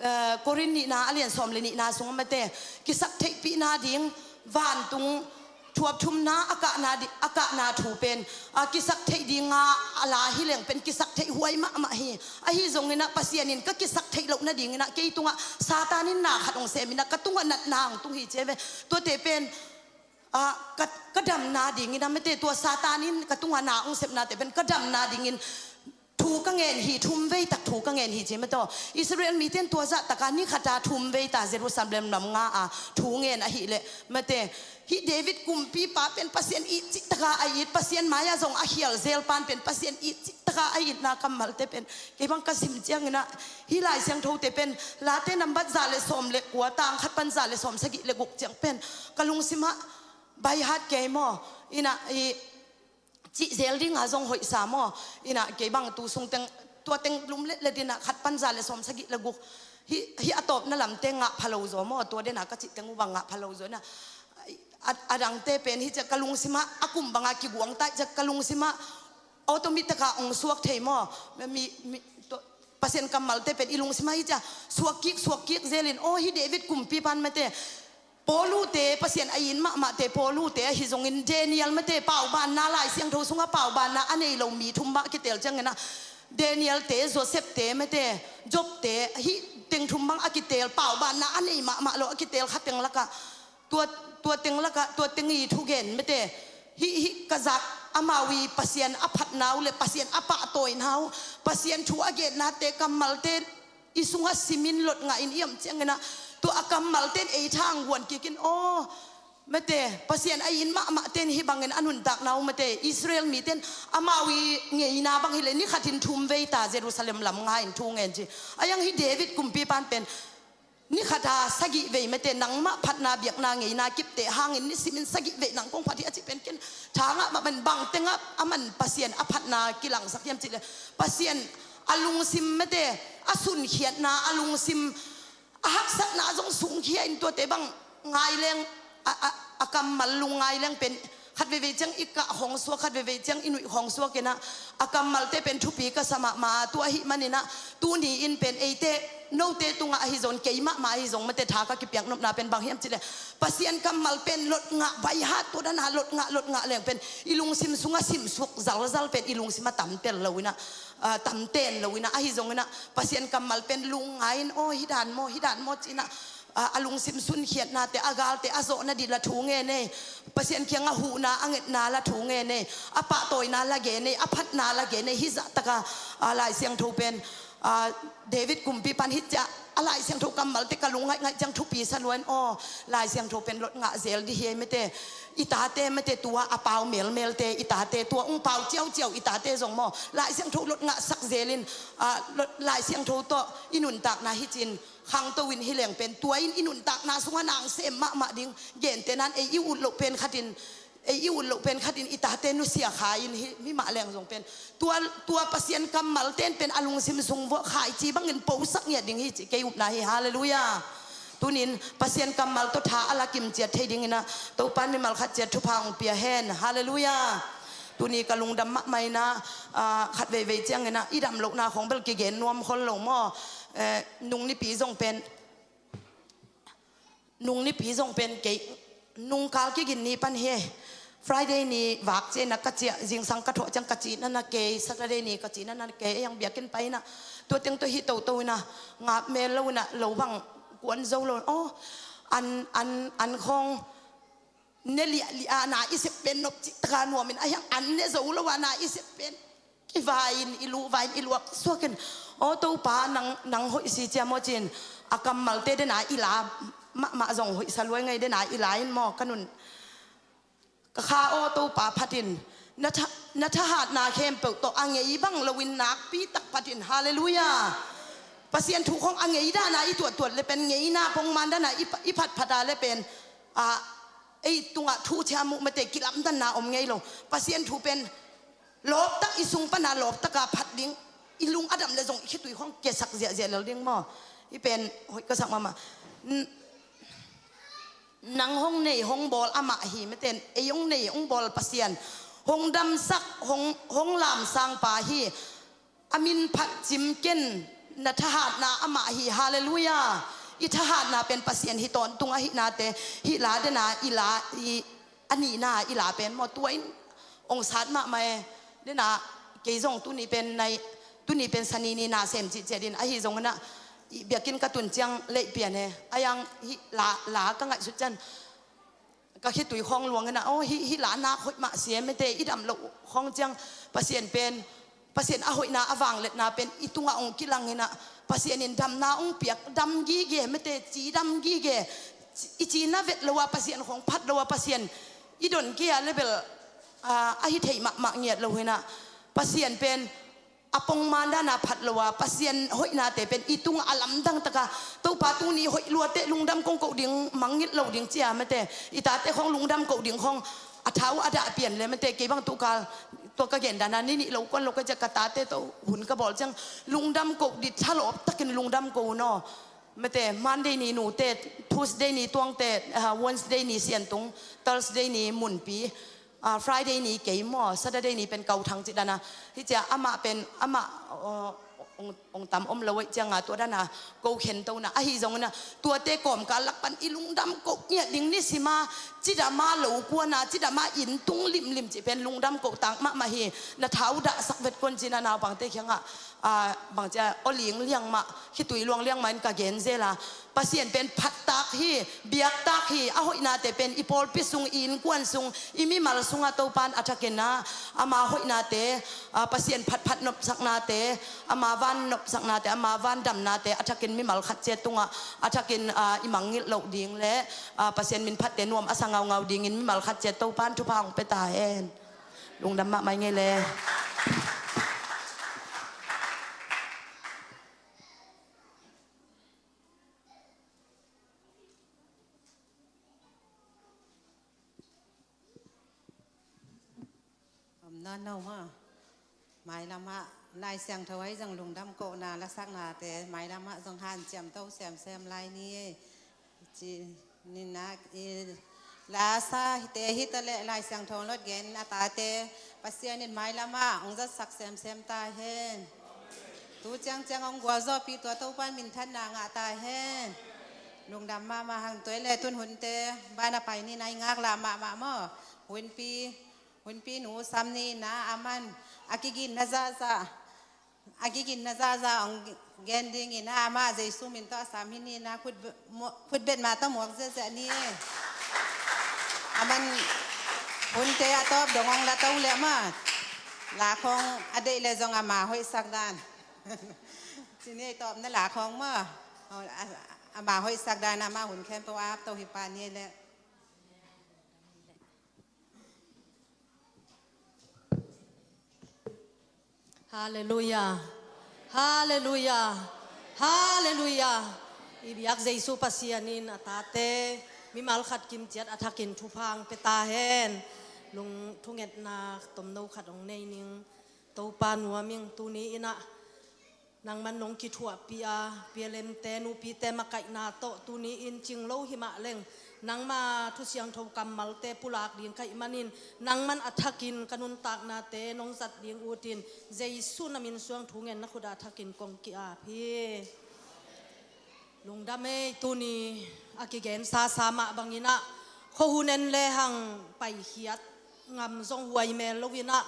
eh, Korin nihna a lian sawm le nihna sungah mate kisak theihpihna ding vantung thuap thumna a kahna di-, a kahna thu pen, a kisak theih dinga a la hi leng pen kisak theih huai mahmah hi. Ahi zongin ah Pasian in ka kisak theih loh nadingin ah kei tungah Satan in na khat hong semin ah ka tungah natna hong tung hi ci ve. Tuate pen, ah, ka, ka damna dingin ah mate, tua Satan in ka tungah na hong sepnate pen ka damna dingin thu ka ngen hi, thum vei tak thu ka ngen hi ci mate aw. Israel mite in tua zah taka ni khata thum vei ta Jerusalem lam nga a thu ngen ahih leh mate, hih David kumpipa pen Pasian it cih taka a it, Pasian mai-ah zong a khial zelpa in pen Pasian it cih taka a itna kammalte pen kei bang ka sim ciangin ah, hih Lai Siangthote pen Late nambat za le sawm le kua, tang khat pan za le sawm sagih le guk ciang pen ka lungsimah by heart kei maw, in ah i cih zel dinga zong hoihsa maw. In ah kei bang tu sung teng, tua teng lum letlet in ah khat pan za le sawm sagih le guk, hih, hih a tawpna lamte ngah pha lo zaw maw. Tua den ah ka cih teng uh bang ngah pha lo zaw in ah, a, a dangte pen hi ci a ka lungsimah a kum banga kiguang ta hi ci a ka lungsimah automatic taka hong suak thei maw. Mi, mi, tua, Pasian kammalte pen i lungsimah hi ci a suak kik, suak kik zelin, aw, hih David kumpipa in mate Paulute, Pasian a it mahmahte, Paulute ahi zongin Daniel mate, paubanna, Lai Siangtho sungah paubanna a nei lo mi thum mah kitel ciangin ah, Daniel te, Joseph te, mate, Job te, hih teng thum bang a kiteel, paubanna a nei mahmah lo a kiteel kha teng lakah, tua, tua teng lakah, tua teng i thugen, mate, hih, hih ka zak, amau i Pasian a phatna uh le Pasian a pahtawina uh, Pasian thu a gennate, kammalte i sungah simin lotngah in i om ciangin ah, tua a kammalte in ei thang guan kikin, aw, mate, Pasian a it mahmahte in hih bangin a nuntakna uh, mate, Israel mite in amau i ngeina bang hileh ni khatin thum vei ta Jerusalem lam nga in thu ngen ci. A iang hih David kumpipa in pen ni khata sagih vei, mate, nangmah phatna biakna ngeina kipte hangin nisimin sagih vei nang kong phat hi a cih pen ken thangah mah man bang tengah a man Pasian a phatna kilangsak hiam cihleh Pasian a lungsim, mate, a sunkhiatna, a lungsim a haksatna zong sungkhia in tuate bang ngai leng, a, a, a kammal lungngai leng pen khat veivei ciang i kah khawng suak, khat veivei ciang i nuih khawng suak in ah, a kammalte pen thupi ka sa mahmah. Tua ahih manin ah tuni in pen eite, note tungah ahi zong, kei mahmah ahi zong, mate, tha ka kipiak nopna pen bang hiam cihleh Pasian kammal pen lotngah, baihat, tua dana lotngah, lotngah leng pen i lungsim sungah simsuk zalzal pen i lungsim a tamtel lo in ah, ah, tamten lo in ah, ahi zongin ah Pasian kammal pen lungngai in, aw, hih dan maw, hih dan maw ci in ah, a, a lungsim sunkhiatnate, a galte a zawhna ding la thu ngen ei. Pasian kiangah huhna a ngetna la thu ngen ei. A pahtawina la gen ei, a phatna la gen ei. Hih zahtaka, a, Lai Siangtho pen, a, David kumpipa in hih ciah a Lai Siangtho kammalte ka lung ngaihngaih ciang thupi sa lua in, aw, Lai Siangtho pen lotngah zel ding hi ei, mate. I tate, mate, tua a pau melmelte, i tate tua ung pau ciauciau, i tate zong maw, Lai Siangtho lotngahsak zel in, a, lot, Lai Siangtho tawh i nuntakna hi cin khangto in hi leng pen tua in i nuntakna sungah nang sem mahmah ding. Gentehna in ei i ut loh pen khatin, ei i ut loh pen khatin i tate nusia kha in hi, himah leng zong pen tua, tua Pasian kammalte in pen a lungsim sung vuah khaici bangin posak ngiat ding hi cih kei upna hi. Halleluiah. Tunin Pasian kammal tawh tha a la kimciat thei dingin ah Topa in mimal khat ciat thupha hong pia hen. Halleluiah. Tuni ka lungdam mahmah in ah, ah, khat veivei ciangin ah i dam lohna khawng bel kigen nuam khol lo maw? Eh, nung nipi zong pen, nung nipi zong pen kei, nungkal kigin ni pan hi. Friday ni vak ciangin ah ka ciah, zingsang ka thawh ciang ka cihna na kei, Saturday ni ka cihna na kei, ei ang biakinn pai in ah tua teng tawh hih toto in ah ngap mel lo in ah lo bang kuan zo lo. Aw, an, an, an khawng ne liahliah a na i sep pen nop cih taka nuam in, a hiang an ne zo lo a na i sep pen kivai in i lu, vai in i luak suak in, aw Topa, nang, nang hoih si cia maw ci in a kammalte dena i la mahmah zong hoih sa lua ing ei, dena i la in maw, ka nun ka kha, aw Topa, phat in, na tha, na thahatna khempeuh tawh a ngei bang lo in nakpi tak phat in. Halleluiah. Pasian thu khawng a ngei dana i tuahtuah le pen, ngeina pongman dana i, i phatphat a le pen, a, ei tungah thuciam uh, mate, kilamdanna om ngei lo. Pasian thu pen lawptak, i sung pana lawptaka phat ding, i lung a dam le zong i khitui khawng kiasak ziahziah lel ding maw? Hih pen hoih ka sak mahmah. N-, nang hong nei hong bawl amah hi, mate, ei hong nei hong bawl Pasian, hong damsak, hong, hong lamsang pa hi. A min phat cim ken, na thahatna amah hi. Halleluiah. I thahatna pen Pasian hi tawntung ahihnate, hih la dena i la, i, a nihna i la pen maw, tua in hong sat mahmah e. Dena kei zong tuni pen nai, tuni pen Sani ni na sem cihciat in, ahi zongin ah i biakinn ka tun ciang leih pian e. A iang hih la, la ka ngaihsut ciang ka khitui khawng luang in ah, aw, hih, hih la nak hoih mah si e, mate, i dam loh khawng ciang Pasian pen, Pasian a hoihna, a vangliatna pen i tungah hong kilang in ah, Pasian in damna hong piak, dam gige, mate, ci dam gige, i cina vet lo a Pasian khawng phat lo a Pasian i don kei a le bel, a, ahi thei mahmah ngiat lo hi in ah, Pasian pen a pongman dana phat lo a, Pasian hoihnate pen i tungah a lamdang taka, Topa, tuni hoih luate, lungdam kong koh ding, mangngilh lo ding cia, mate, i tate khawng lungdam koh ding khawng a thau a dah pian le, mate, kei bang tukal tua ka gen dana ni nih lo kuan lo ka cia, ka tate tawh hun ka bawl ciang lungdam koh dih, thalawp takin lungdam koh un aw. Mate, Monday ni nute, Tuesday ni tuangte, ah, Wednesday ni siantung, Thursday ni munpi, ah, Friday ni kei maw, Saturday ni pen kau thang cih dana. Hih cia amah pen, amah, aw, ong, ong tam om lo ahih cianga tua dana ko khentona ahi zongina, tuate kawmkal lak pan i lungdam koh ngiat ding nisima, cidama lo kuana, cidama inn tung limlim cih pen lungdam koh tak mahmah hi. Na thau dahsak vet kon cina naupangte kiangah, a, bangcia aw ling liangmah, khitui luang liangmah in ka gen zela. Pasian pen phattak hi, biaktak hi, a hoihnate pen i pawlpi sung, i innkuan sung, i mimal sungah Topan a thakin a, ama hoihnate, a, Pasian phatphat nopsaknate, ama van nopsaknate, ama van damnate a thakin mimal khat ciat tungah a thakin, a, i mangngilh loh ding le, a, Pasian min phatte nuam a sa ngaungau dingin mimal khat ciat Topan thupha hong pia ta hen. Lungdam mahmah i ngei le. Om nawn no maw. Mailamah Lai Siangtho ahi zong lungdam kohna lasaknate mailamah zong hanciam to semsem lai ni. Ci nina i lasa hite hita le Lai Siangtho lot gen a tate Pasian in mailamah hong zatsak semsem ta hen. Tu ciangciang hong gualzawhpih tua Topan minthanna ngah ta hen. Lungdam mahmah hang. Tua le tun hunte bana pai nina i ngaklah mahmah maw. Hunpi, hunpi nu sam nina aman a kiginna zahzah, a kiginna zahzah hong gen dingina ama Jesu min tawh a sam hi nina khutbet mah tawh muak ziahziah ni. Aman hunte a tawp dong hong la to le ama lakhong a deih le zong ama hoihsak dan. Cini ei tawpna lakhong maw. Ama hoihsak dan ama hun khempeuh a ap to hi pa ni le. Halleluiah. Halleluiah. Halleluiah. I biak Jesu Pasian in a tate mimal khat kimciat a thakin thupha hong pia ta hen. Lung thungetna tomno khat hong nei ning. Topa nuam ing. Tuni inah nangman nong kithuahpih a, pialemte, nupite makaihna tawh tuni in cing lo himah leng nangma thusiangtho kammalte pulak ding ka hih manin nangman a thakin ka nuntaknate nong zat ding utin Jesu na min suang thungen na khut a thakin kong ki-ap hi. Lungdam ei. Tuni a kigensa sa mah banginah khuahun en le hang paikhiat ngam zong huai mel loinah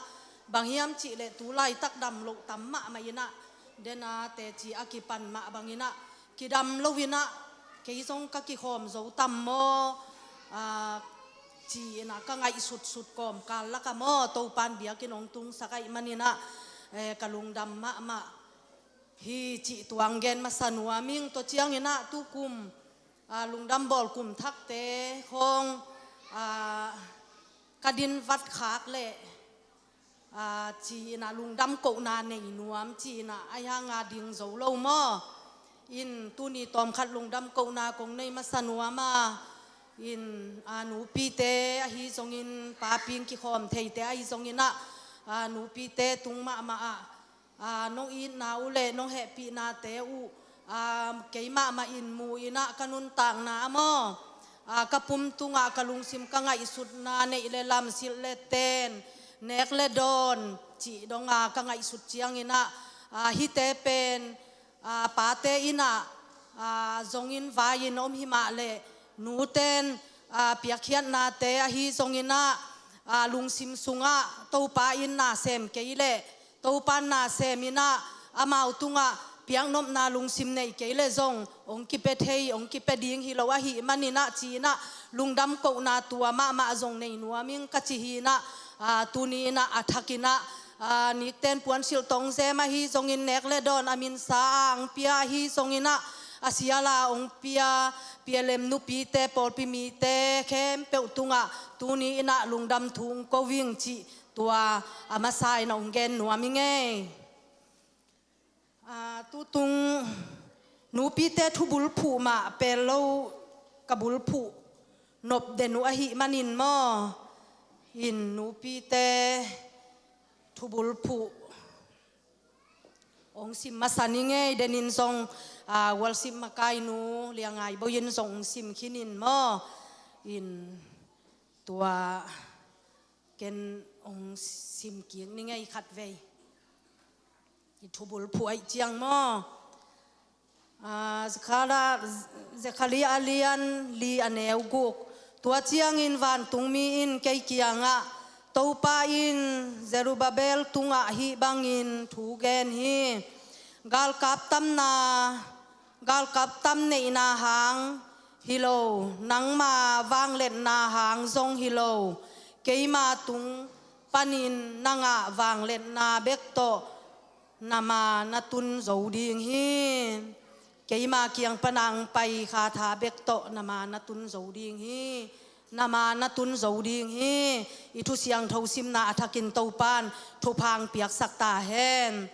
bang hiam cihleh tu laitak dam loh tam mahmah inah dena teci a kipan mah banginah kidam loinah kei zong ka kikhawm zo tam maw, a, ci inah ka ngaihsutsut kawmkal laka maw Topan biakinn hong tungsak ahih maninah, eh, ka lungdam mahmah hi cih tuang gen masa nuam ing. Tua cianginah tukum, a, lungdam bawl kum thakte khawng, a, ka din vat khak leh, a, ci inah lungdam kohna nei nuam ci inah a hianga ding zo lo maw. In tuni tawmkhat lungdam kohna kong nei masa nuam a, in, a, nupite ahi zongin paping kikhawm theite ahi zonginah, a, nupite tung mahmah ah, a, nong itna uh le nong hehpihnate uh, a, kei mahmah in mu inah ka nuntakna a maw, a, ka pum tungah ka lungsim ka ngaihsutna neih le lam silh le ten nek le dawn cih donga ka ngaihsut cianginah, a, hihte pen, a, pate inah, a, zongin vai-in om himah leh nuten, a, piakkhiatnate ahi zonginah, a, lungsim sungah Topa in na sem kei leh Topa na sem inah amau tungah piaknopna lungsim nei kei leh zong hong kipia thei, hong kipia ding hi lo ahih maninah ci inah lungdam kohna tua mahmah zong nei nuam ing ka ci hi inah, a, tuni inah a thak inah, a, nikten puansilh tong zem ahi zongin nek le dawn a minsa a hong pia ahi zonginah a siala hong pia pialem nupite pawlpi mite khempeuh tungah tuni inah lungdam thu hong ko ing cih tua a masa inah hong gen nuam ing ei. A, tutung nupite thubulphuh mah pel lo ka bulphuh nop den uh ahih manin maw, in nupite thubulphuh hong sim masa ning ei. Denin zong, a, worship makainu Lia Ngai Bo in zong hong sim khinin maw, in tua ken hong sim kik ning ei khatvei. I thubulphuh aih ciang maw? Aa, Zekhala-, Zekhalia a lian li a neu guk. Tua ciangin vantungmi in kei kiangah, Topa in Zerubbabel tungah hih bangin thu gen hi. Galkap tamna, galkap tam neihna hang hi lo, nangma vangliatna hang zong hi lo, keima tung panin na ngah vangliatna bek tawh na ma na tun zo ding hi. Keima kiang pana ang pai kha tha bek tawh na ma na tun zo ding hi. Na ma na tun zo ding hi. I thu siangtho simna a thakin Topan thupha ang piaksak ta hen.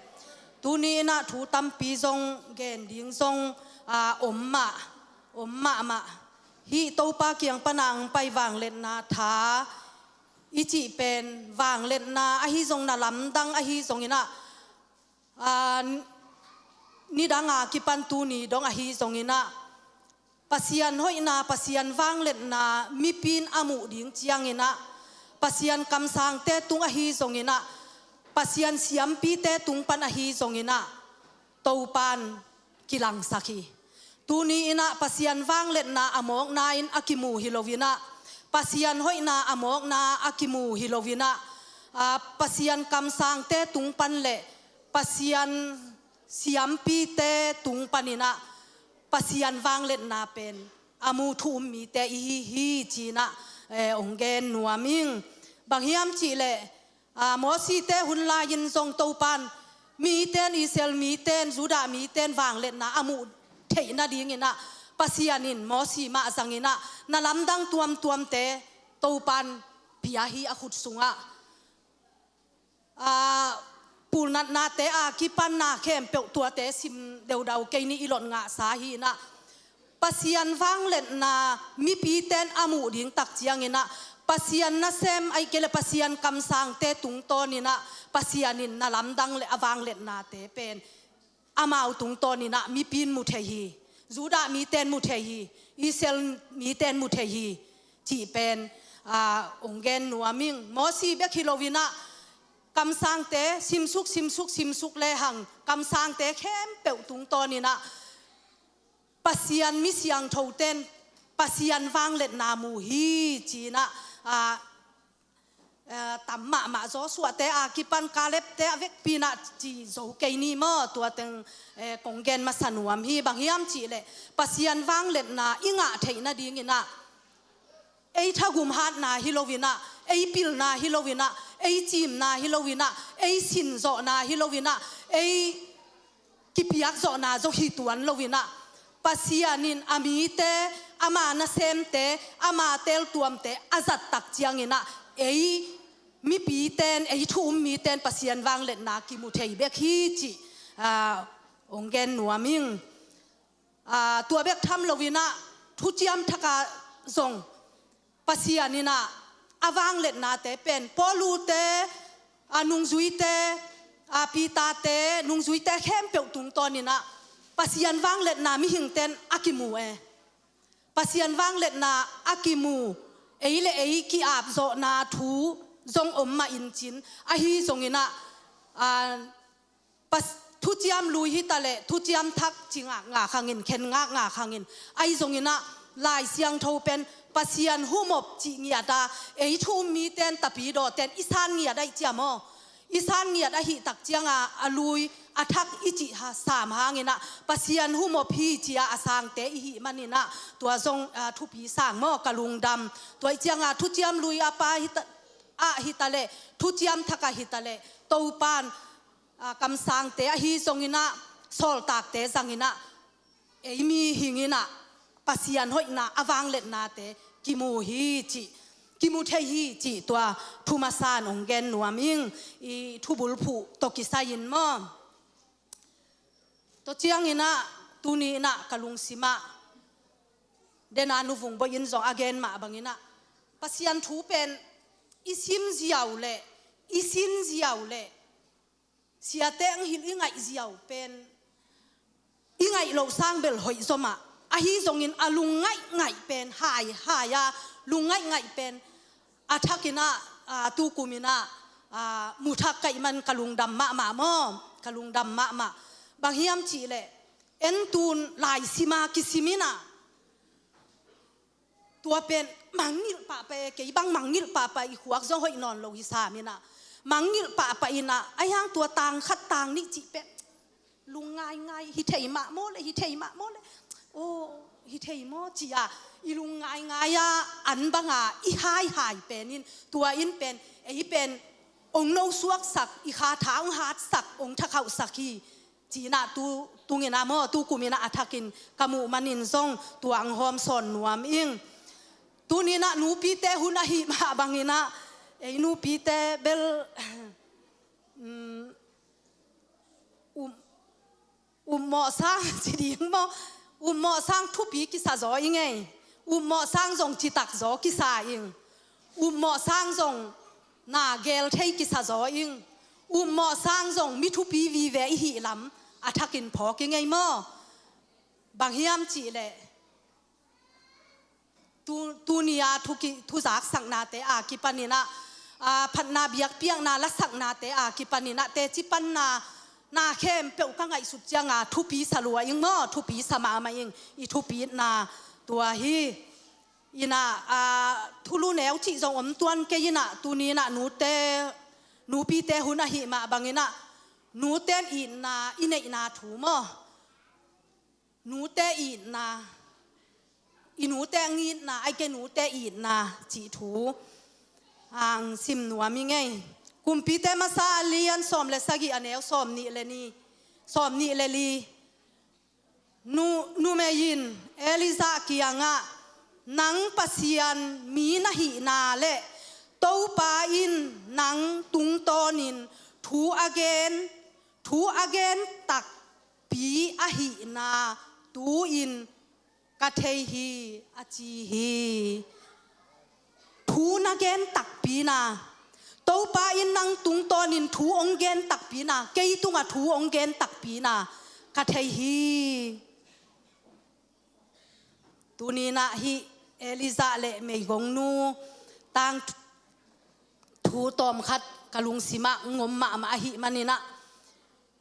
Tuni inah thu tampi zong gen ding zong, aa, om mah, om mahmah. Hih Topa kiang pana ang pai vangliatna tha i cih pen vangliatna ahi zong, na lamdang ahi zong inah, aa, nidang a kipan tuni dong ahi zong inah, Pasian hoihna, Pasian vangliatna mipi in a muh ding ciang inah, Pasian kamsangte tung ahi zong inah, Pasian siampite tung pan ahi zong inah, Topan kilangsak hi. Tuni inah Pasian vangliatna a mawkna in a kimu hi lo inah, Pasian hoihna a mawkna a kimu hi lo inah, aa, Pasian kamsangte tung pan le Pasian siampite tung pan inah Pasian vangliatna pen a mu thu um mite i hi hi ci inah, eh, ong gen nuam ing. Bang hiam cih leh, aa, Mosite hun lai-in zong Topan mite in, Israel mite in, Judah mite in vangliatna a muh theih nading inah Pasian in Mosi mah zang inah na lamdang tuamtuamte Topan pia hi a khut sungah. Aa, pulnatnate a kipan na khempeuh tuate sim deudau kei nih i lot ngahsa hi inah, Pasian vangliatna mipite in a muh ding tak ciang inah, Pasian nasem ahih kei leh Pasian kamsangte tungtawn inah Pasian in na lamdang le a vangliatnate pen amau tungtawn inah mipi in mu thei hi. Judah mite in mu thei hi. Israel mite in mu thei hi cih pen, aa, ong gen nuam ing. Mosi bek hi lo inah kamsangte simsuk, simsuk, simsuk lehang kamsangte khempeuh tungtawn inah Pasian mi siangthote in Pasian vangliatna mu hi ci inah, aa, eh, tam mahmah, Joshua-te a kipan Caleb-te a vekpi inah ci zo kei ni maw? Tua teng, eh, kong gen masa nuam hi. Bang hiam cih leh Pasian vangliatna i ngah theih nading inah ei thagum hatna hi lo inah, ei pilna hi lo inah, ei cimna hi lo inah, ei sinzawhna hi lo inah, ei kipiakzawhna zong hi tuan lo inah, Pasian in a mite, ama nasemte, ama teltuamte a zat tak ciang inah ei mipite in, ei thu um mite in Pasian vangliatna kimu thei bek hi cih, aa, ong gen nuam ing. Aa, tua bek tham lo inah Thuciam Thak ah zong Pasian inah a vangliatnate pen Paulu-te, aa, nungzuite, aa, Peter-te, nungzuite khempeuh tungtawn inah Pasian vangliatna mihingte in a kimu e. Pasian vangliatna a kimu, ei le ei ki-apzawhna thu zong om mah in cin, ahi zong inah, aa, Pas-, Thuciam Lui hi ta leh Thuciam Thak ci ngakngak hangin, khen ngakngak hangin, ahi zong inah Lai Siangtho pen Pasian humop cih ngiat a, ei thu um mite in, tapidawte in i san ngiat ahih ciang maw? I san ngiat ahih tak ciang a, a lui a thak i cih ha, sam hang inah Pasian humop hi ci a, a sangte i hih man inah tua zong, aa, thupi sang maw, ka lungdam. Tua ahih ciang a Thuciam Lui a pa hi ta, ah hi ta leh, Thuciam Thak ah hi ta leh, Topan, aa, kamsangte ahi zong inah, sawltakte zang inah, ei mihing inah Pasian hoihna a vangliatnate kimu hi cih, kimu thei hi cih tua thu masa in ong gen nuam ing. I thubulphuh tawh kisai in maw? Tua ciang inah tuni inah ka lungsim ah, den a Nu Vung Bawi in zong a gen mah bang inah, Pasian thu pen i sim ziau leh, i sin ziau leh, siate ang hilh i ngaih ziau pen i ngaih loh sang bel hoih zaw mah. Ahi zongin a lungngaih ngaih pen hai hai a, lungngaih ngaih pen a thak inah, aa, tukum inah, aa, mu thak ka hih man ka lungdam mahmah maw? ka lungdam mahmah. Bang hiam cihleh, en tun laisima kisim inah, tua pen mangngilh pahpah e, kei bang mangngilh pahpah, i khuak zong hoih nawn lo hi sam inah, mangngilh pahpah inah, a hiang tua tang khat tang nih cih pen lungngaingai, hi thei mah maw le, hi thei mah maw le, aw, hi thei maw ci-a i lungngaingai-a an banga i haihai pen in, tua in pen, ei pen ong nosuaksak, i kha tha ong hatsak, ong thakhauhsak hi. Ci-inah tu tunginah maw, tu kuminah a thakin ka muh manin zong tua ang hawm sawn nuam ing. Tuninah nupite hun ahih mah banginah, ei nupite bel, um, um, upmawh sang ci ding maw, upmawh sang thupi kisa zaw ing ei. Upmawh sang zong citak zaw kisa ing. Upmawh sang zong na gel thei kisa zaw ing. Upmawh sang zong mi thupi vive i hih lam a thakin phawk ing ei maw. Bang hiam cihleh, tu, tuni-a thu ki, thuzaksaknate a kipaninah, a, phatna biakpiakna lasaknate a kipaninah teci panna na khempeuh ka ngaihsut cianga thupi sa lua ing maw, thupi sa mahmah ing, i thupitna tua hi. Inah, a, thulu neu cih zong om tuan kei inah, tuninah nute, nupite hun ahih mah banginah, nute itna i neihna thu maw, nute itna, i nute ngitna, ai ke nute itna cih thu ang sim nuam ing ei. Kumpite masa a lian sawm le sagih, a neu sawm nih le ni, sawm nih le li. Nu, numei in Elijah kiangah, nang Pasian mi na hihna le Topa in nang tungtawnin thu a gen, thu a gen takpi ahihna tu-in ka thei hi, a ci hi. Thu na gen takpi na, Topa in nang tungtawnin thu ong gen takpi na, kei tungah thu ong gen takpi na ka thei hi. Tuninah hih Elijah le meigongnu tang thu tawmkhat ka lungsimah ngom mahmah ahih maninah,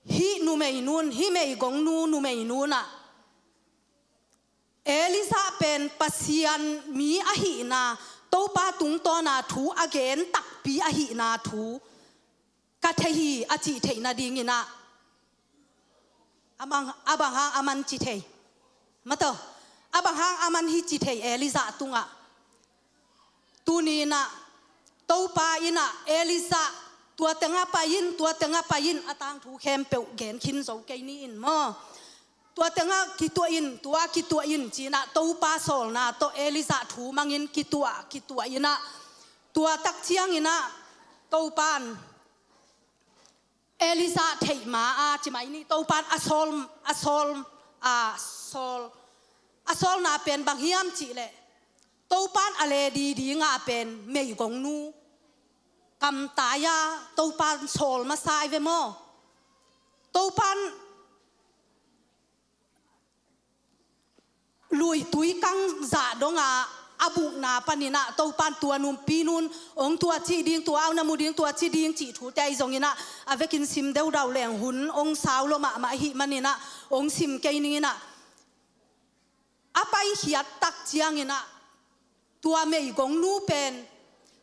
hih numeinun, hih meigongnu numeinunah Elijah pen Pasian mi ahihna, Topa tungtawna thu a gen takpi ahihna thu ka thei hi, a cih theih nadinginah, a bang, a bang hang a man ci thei? Mataw, a bang hang a man hi ci thei Elijah tungah? Tuninah Topa inah Elijah, tua tengah pai in, tua tengah pai in, a tangthu khempeuh gen khin zo kei ni in maw. Tua tengah kituah in, tua kituah in, cinah Topa sawlna tawh Elijah thu mangin kituah, kituah inah, tua tak cianginah Topan Elijah theih ma-a, ci mai ni, Topan a sawl, a sawl, a sawl, a sawlna pen bang hiam cihleh, Topan a ledi dinga pen meigongnu kamtai-a Topan sawl masa i ve maw. Topan luitui kang zah donga a bukna paninah Topan tua nupi nun ong tua cih ding, tua au na mu ding, tua ci ding cih thute ahi zonginah, a vekin sim deudau leng hun ong sau lo mahmah ahih maninah ong sim kei ninginah, a paikhiat tak cianginah tua meigongnu pen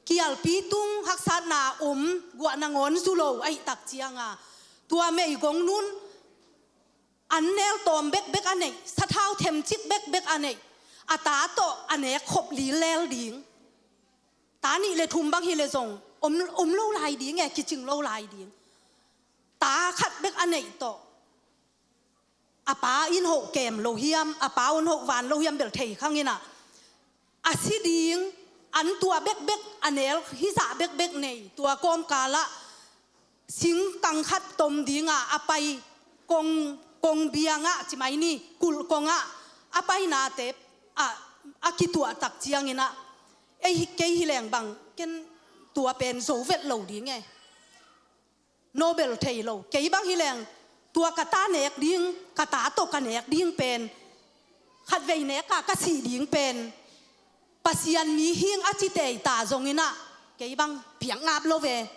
kialpi tung haksatna om, guah nangawn zu lo ahih tak cianga, tua meigongnun an nel tawm bekbek a neih, sathau themcik bekbek a neih, a ta tawh a nek khop lillel ding. Ta nih le thum bang hi le zong om, om lo lai ding e, kicing lo lai ding. Ta khat bek a neih tawh a pa in hoh kem lo hiam, a pa un hoh van lo hiam bel thei khanginah, a si ding, an tua bekbek, a nel hizah bekbek nei, tua kawmkalah singkang khat tom dinga a pai kong, kong biangah, ci mai ni, kulh kongah a painate a, a kituah tak cianginah, ei, kei hi leng bang, ken tua pen zo vet lo ding e. Nobel thei lo. Kei bang hi leng, tua ka ta nek ding, ka ta tawh ka nek ding pen, khatvei neka ka sih ding pen, Pasian mi hing a ci tei ta zonginah, kei bang piak ngap lo ve.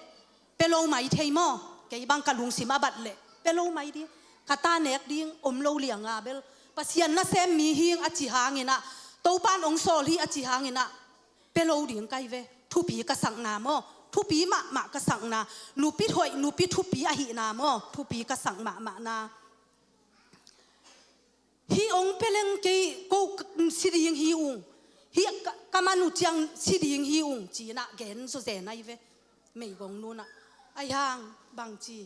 Pe lo mai thei maw, kei bang ka lungsim a bat leh. Pia lo mai ding. Ka ta nek ding om lo lianga bel Pasian nasem mi hing a ci hanginah, Topan ong sawl hi a ci hanginah, pia lo ding kai ve. Thupi ka sakna maw? Thupi mahmah ka sakna. Nupi hoih, nupi thupi ahihna maw? Thupi ka sak mahmahna. Hi ong peleng kei ko si ding hi ung. Hi ka, ka manu ciang si ding hi ung. Cinah gen zo zen ai ve. Meigong nunah. Ai hang bang ci.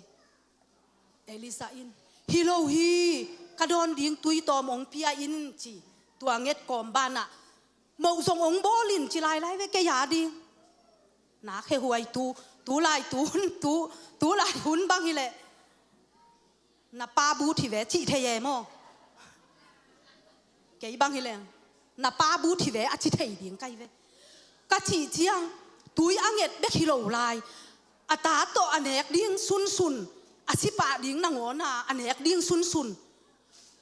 Elisa in. Hi lo hi. Ka dawn ding tui tawm ong pia in ci. Tua nget kawm banah. Moh zong ong bawl in ci lailai ve kei a ding. Nak he huai tu, tu lai tu hun, tu, tu lai hun bang hileh. Na pa but hi ve cih thei e maw? Kei bang hileng. Na pa but hi ve a ci thei ding kai ve. Ka cih ciang, tui a nget bek hi lo lai. A ta tawh a nek ding sunsun, a si pah ding nangawna, a nek ding sunsun.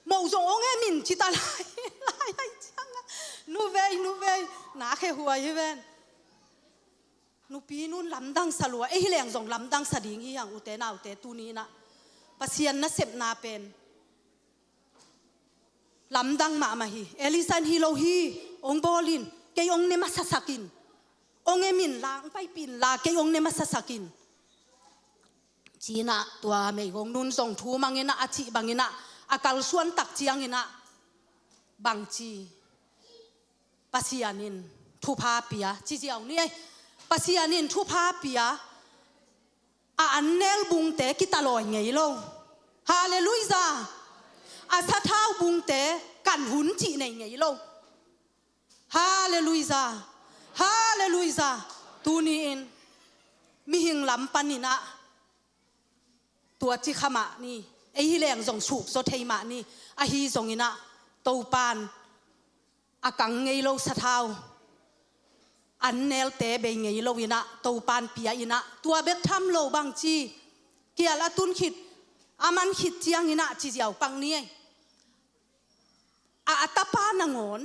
Moh zong ong e min ci ta lai, lai, lai cianga. Nu vei, nu vei, nak he huai hi ven. Nupi nun lamdang sa lua, ei hileng zong lamdang sa ding hi hang ute naute tuninah. Pasian nasepna pen. Lamdang mahmah hi, Elisa in hi lo hi, ong bawl in, kei ong ne masasak in. Ong e min la, ong paipih in la, kei ong ne masasak in. Cinah tua meigong nun zong thu manginah a cih banginah a kalsuan tak cianginah bang ci. Pasian in thupha pia, ci ziau ni ei. Pasian in thupha pia, a annel bungte kitalawi ngei lo. Halleluiah. A sathau bungte kan hun cih nei ngei lo. Halleluiah. Halleluiah. Tuni-in mihing lam paninah tua ci kha mah ni. Ei hileng zong suk zaw thei mah ni. Ahi zonginah Topan a kang ngei lo sathau, annelte bei ngei loinah Topan pia inah tua bek tham lo bang ci. Kial a tun khit, a man khit cianginah ci ziau pang ni ei. A, a tapa nangawn,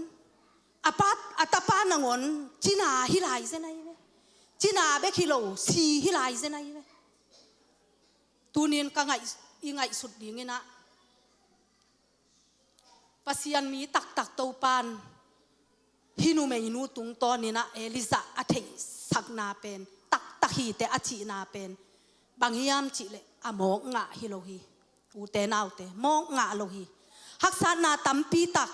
a pa, a tapa nangawn cina hi lai zen ai ve. Cina bek hi lo, si hi lai zen ai ve. Tunin ka ngaih, i ngaihsut dinginah Pasian mi taktak Topan hih numeinu tungtawninah Elijah a theihsakna pen taktak hi teh a cihna pen bang hiam cihleh a mawk ngah hi lo hi. Ute naute, mawk ngah lo hi. Haksatna tampi tak,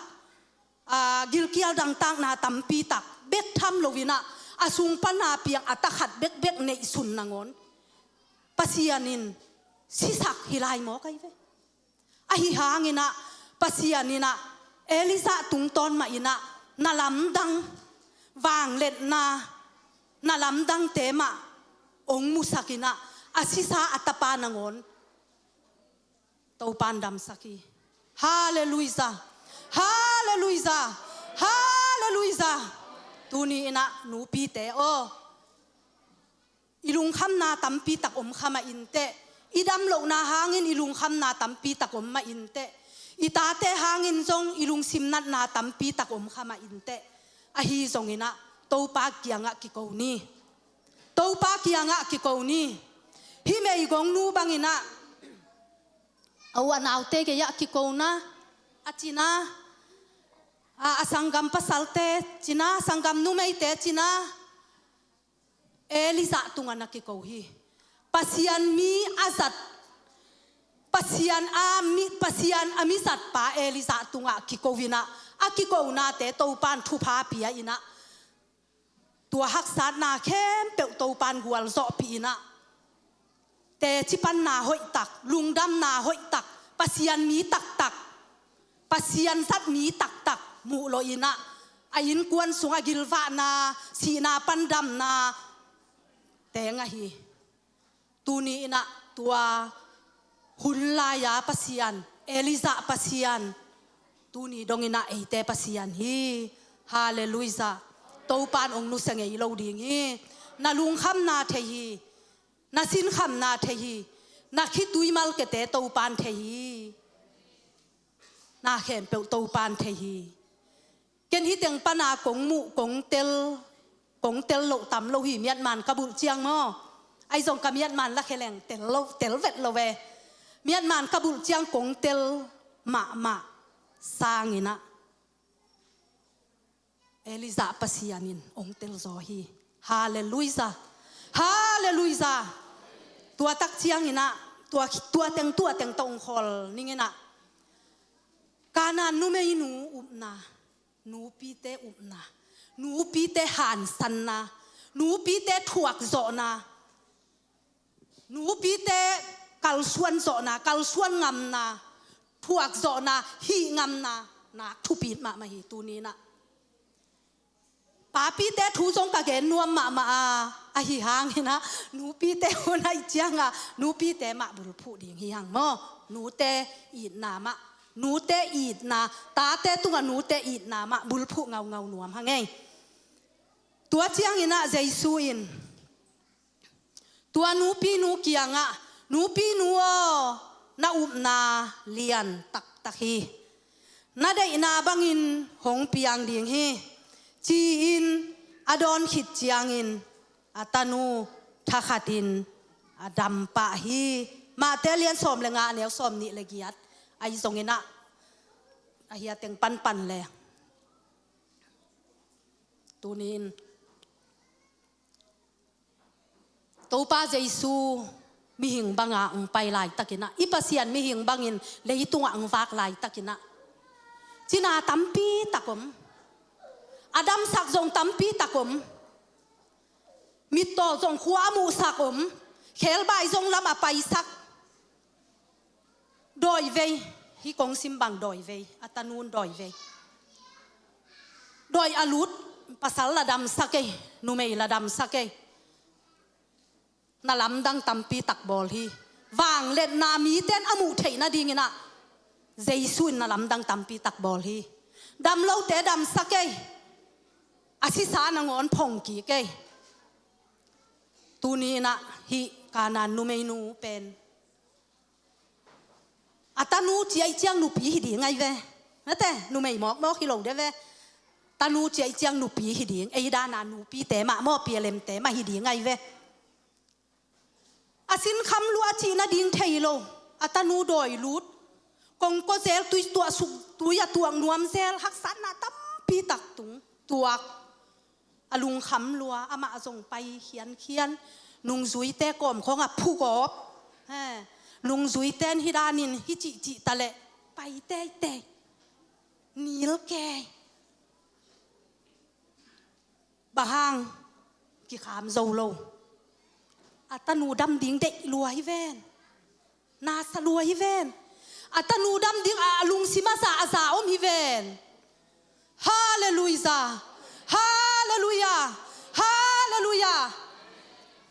a, gilkial dangtakna tampi tak bek tham loinah a sung pana piang a takhat bekbek neihsun nangawn Pasian in sisak hi lai mawk ai ve. Ahi hanginah Pasian inah Elijah tungtawn mah inah na lamdang, vangliatna, na lamdangte mah ong musak inah a sisa a tapa nangawn Topan damsak hi. Halleluiah. Halleluiah. Halleluiah. Tuni inah nupite aw, i lungkhamna tampi tak om kha mah inteh. I damlohna hangin i lungkhamna tampi tak om mah inteh. I tate hangin zong i lungsim natna tampi tak om kha mah inteh. Ahi zonginah Topa kiangah kiko ni. Topa kiangah kiko ni. Hih meigongnu banginah a u a naute gei-ah kikona, a cina, a, a sanggam pasalte cina, sanggam numeite cina, Elijah tungah na kiko hi. Pasian mi a zat, Pasian a mi, Pasian a mi zatpa Elijah tungah kiko inah, a kikonate Topan thupha pia inah, tua haksatna khempeuh Topan gualzawhpih inah, teci panna hoihtak, lungdamna hoihtak, Pasian mi taktak, Pasian zat mi taktak muh lo inah, a innkuan sungah gilvahna, sihna pandamna teng ahi. Tuni inah tua hun lai-a Pasian, Elijah Pasian, tuni donginah eite Pasian hi. Halleluiah. Topan ong nusia ngei lo ding hi. Na lungkhamna thei hi. Na sinkhamna thei hi. Na khitui malkete Topan thei hi. Na khempeuh Topan thei hi. Ken hih teng pana kong muh, kong tel, kong tel loh tam lo hi, miatman ka bulh ciang maw. Ahi zong ka miatman la kheleng tel lo, tel vet lo ve. Miatman ka bulh ciang kong tel mahmah sanginah Elijah Pasian in hong telzaw hi. Halleluijah. Halleluijah. Tua tak cianginah tua, tua teng tua teng tawh hong khawl ninginah Kanaan numeinu upna, nupite upna, nupite hansanna, nupite thuakzawhna, nupite kalsuan zawhna, kalsuan ngamna, thuakzawhna, hih ngamna nak thupi mahmah hi tuninah. Papite thu zong ka gen nuam mahmah a, ahi hanginah nupite hun aih cianga nupite mah bulphuh ding hi hang maw. Nute itna mah, nute itna, tate tunga nute itna mah bulphuh ngaungau nuam hang ei. Tua cianginah Jesu in tua nupinu kiangah, "Nupinu aw, na upna lian taktak hi. Na deihna bangin hong piang ding hi," ci-in a dawn khit ciangin a tanu thakhatin a dampah hi. Mate lian sawm le nga, a neu sawm nih le giat. Ahi zonginah ahi a teng panpan le. Tunin Topa Jesu mihing banga hong pai laitakinah, i Pasian mihing bangin leitungah hong vak laitakinah cina tampi tak om. A damsak zong tampi tak om. Mittaw zong khua a muhsak om. Khebai zong lam a paisak. Dawivei, hih kong sim bang dawivei, a tanun dawivei. Dawi a lut, pasal la damsak ei, numei la damsak ei. Na lamdang tampi tak bawl hi. Vangliatna miten a muh theih nadinginah Jesu in na lamdang tampi tak bawl hi. Damlote damsak ei. A sisa nangawn phong kik ei. Tuninah hih Kanaan numeinu pen a tanu ciah ciang nupi hi ding ahi ve. Mate, numei mawkmawk hi lo de ve. Tanu ciah ciang nupi hi ding, ei dana nupite mah maw, pialemte mah hi ding ahi ve. A sinkham lua cih nading thei lo. A tanu dawi lut. Kongkaw zel, tui tuah suk, tui a tuak nuam zel, haksatna tampi tak tung tuak. A lungkham lua, amah zong pai khiankhian. Nungzuite kawmkhawng a phugawp. He, nungzuite in hih danin hih cihcih taleh pai teitei. Nil kei. Bang hang kikham zo lo. A tanu dam ding deih lua hi ven. Nasa lua hi ven. A tanu dam ding a lungsim a za a za om hi ven. Halleluijah. Halleluijah. Halleluijah.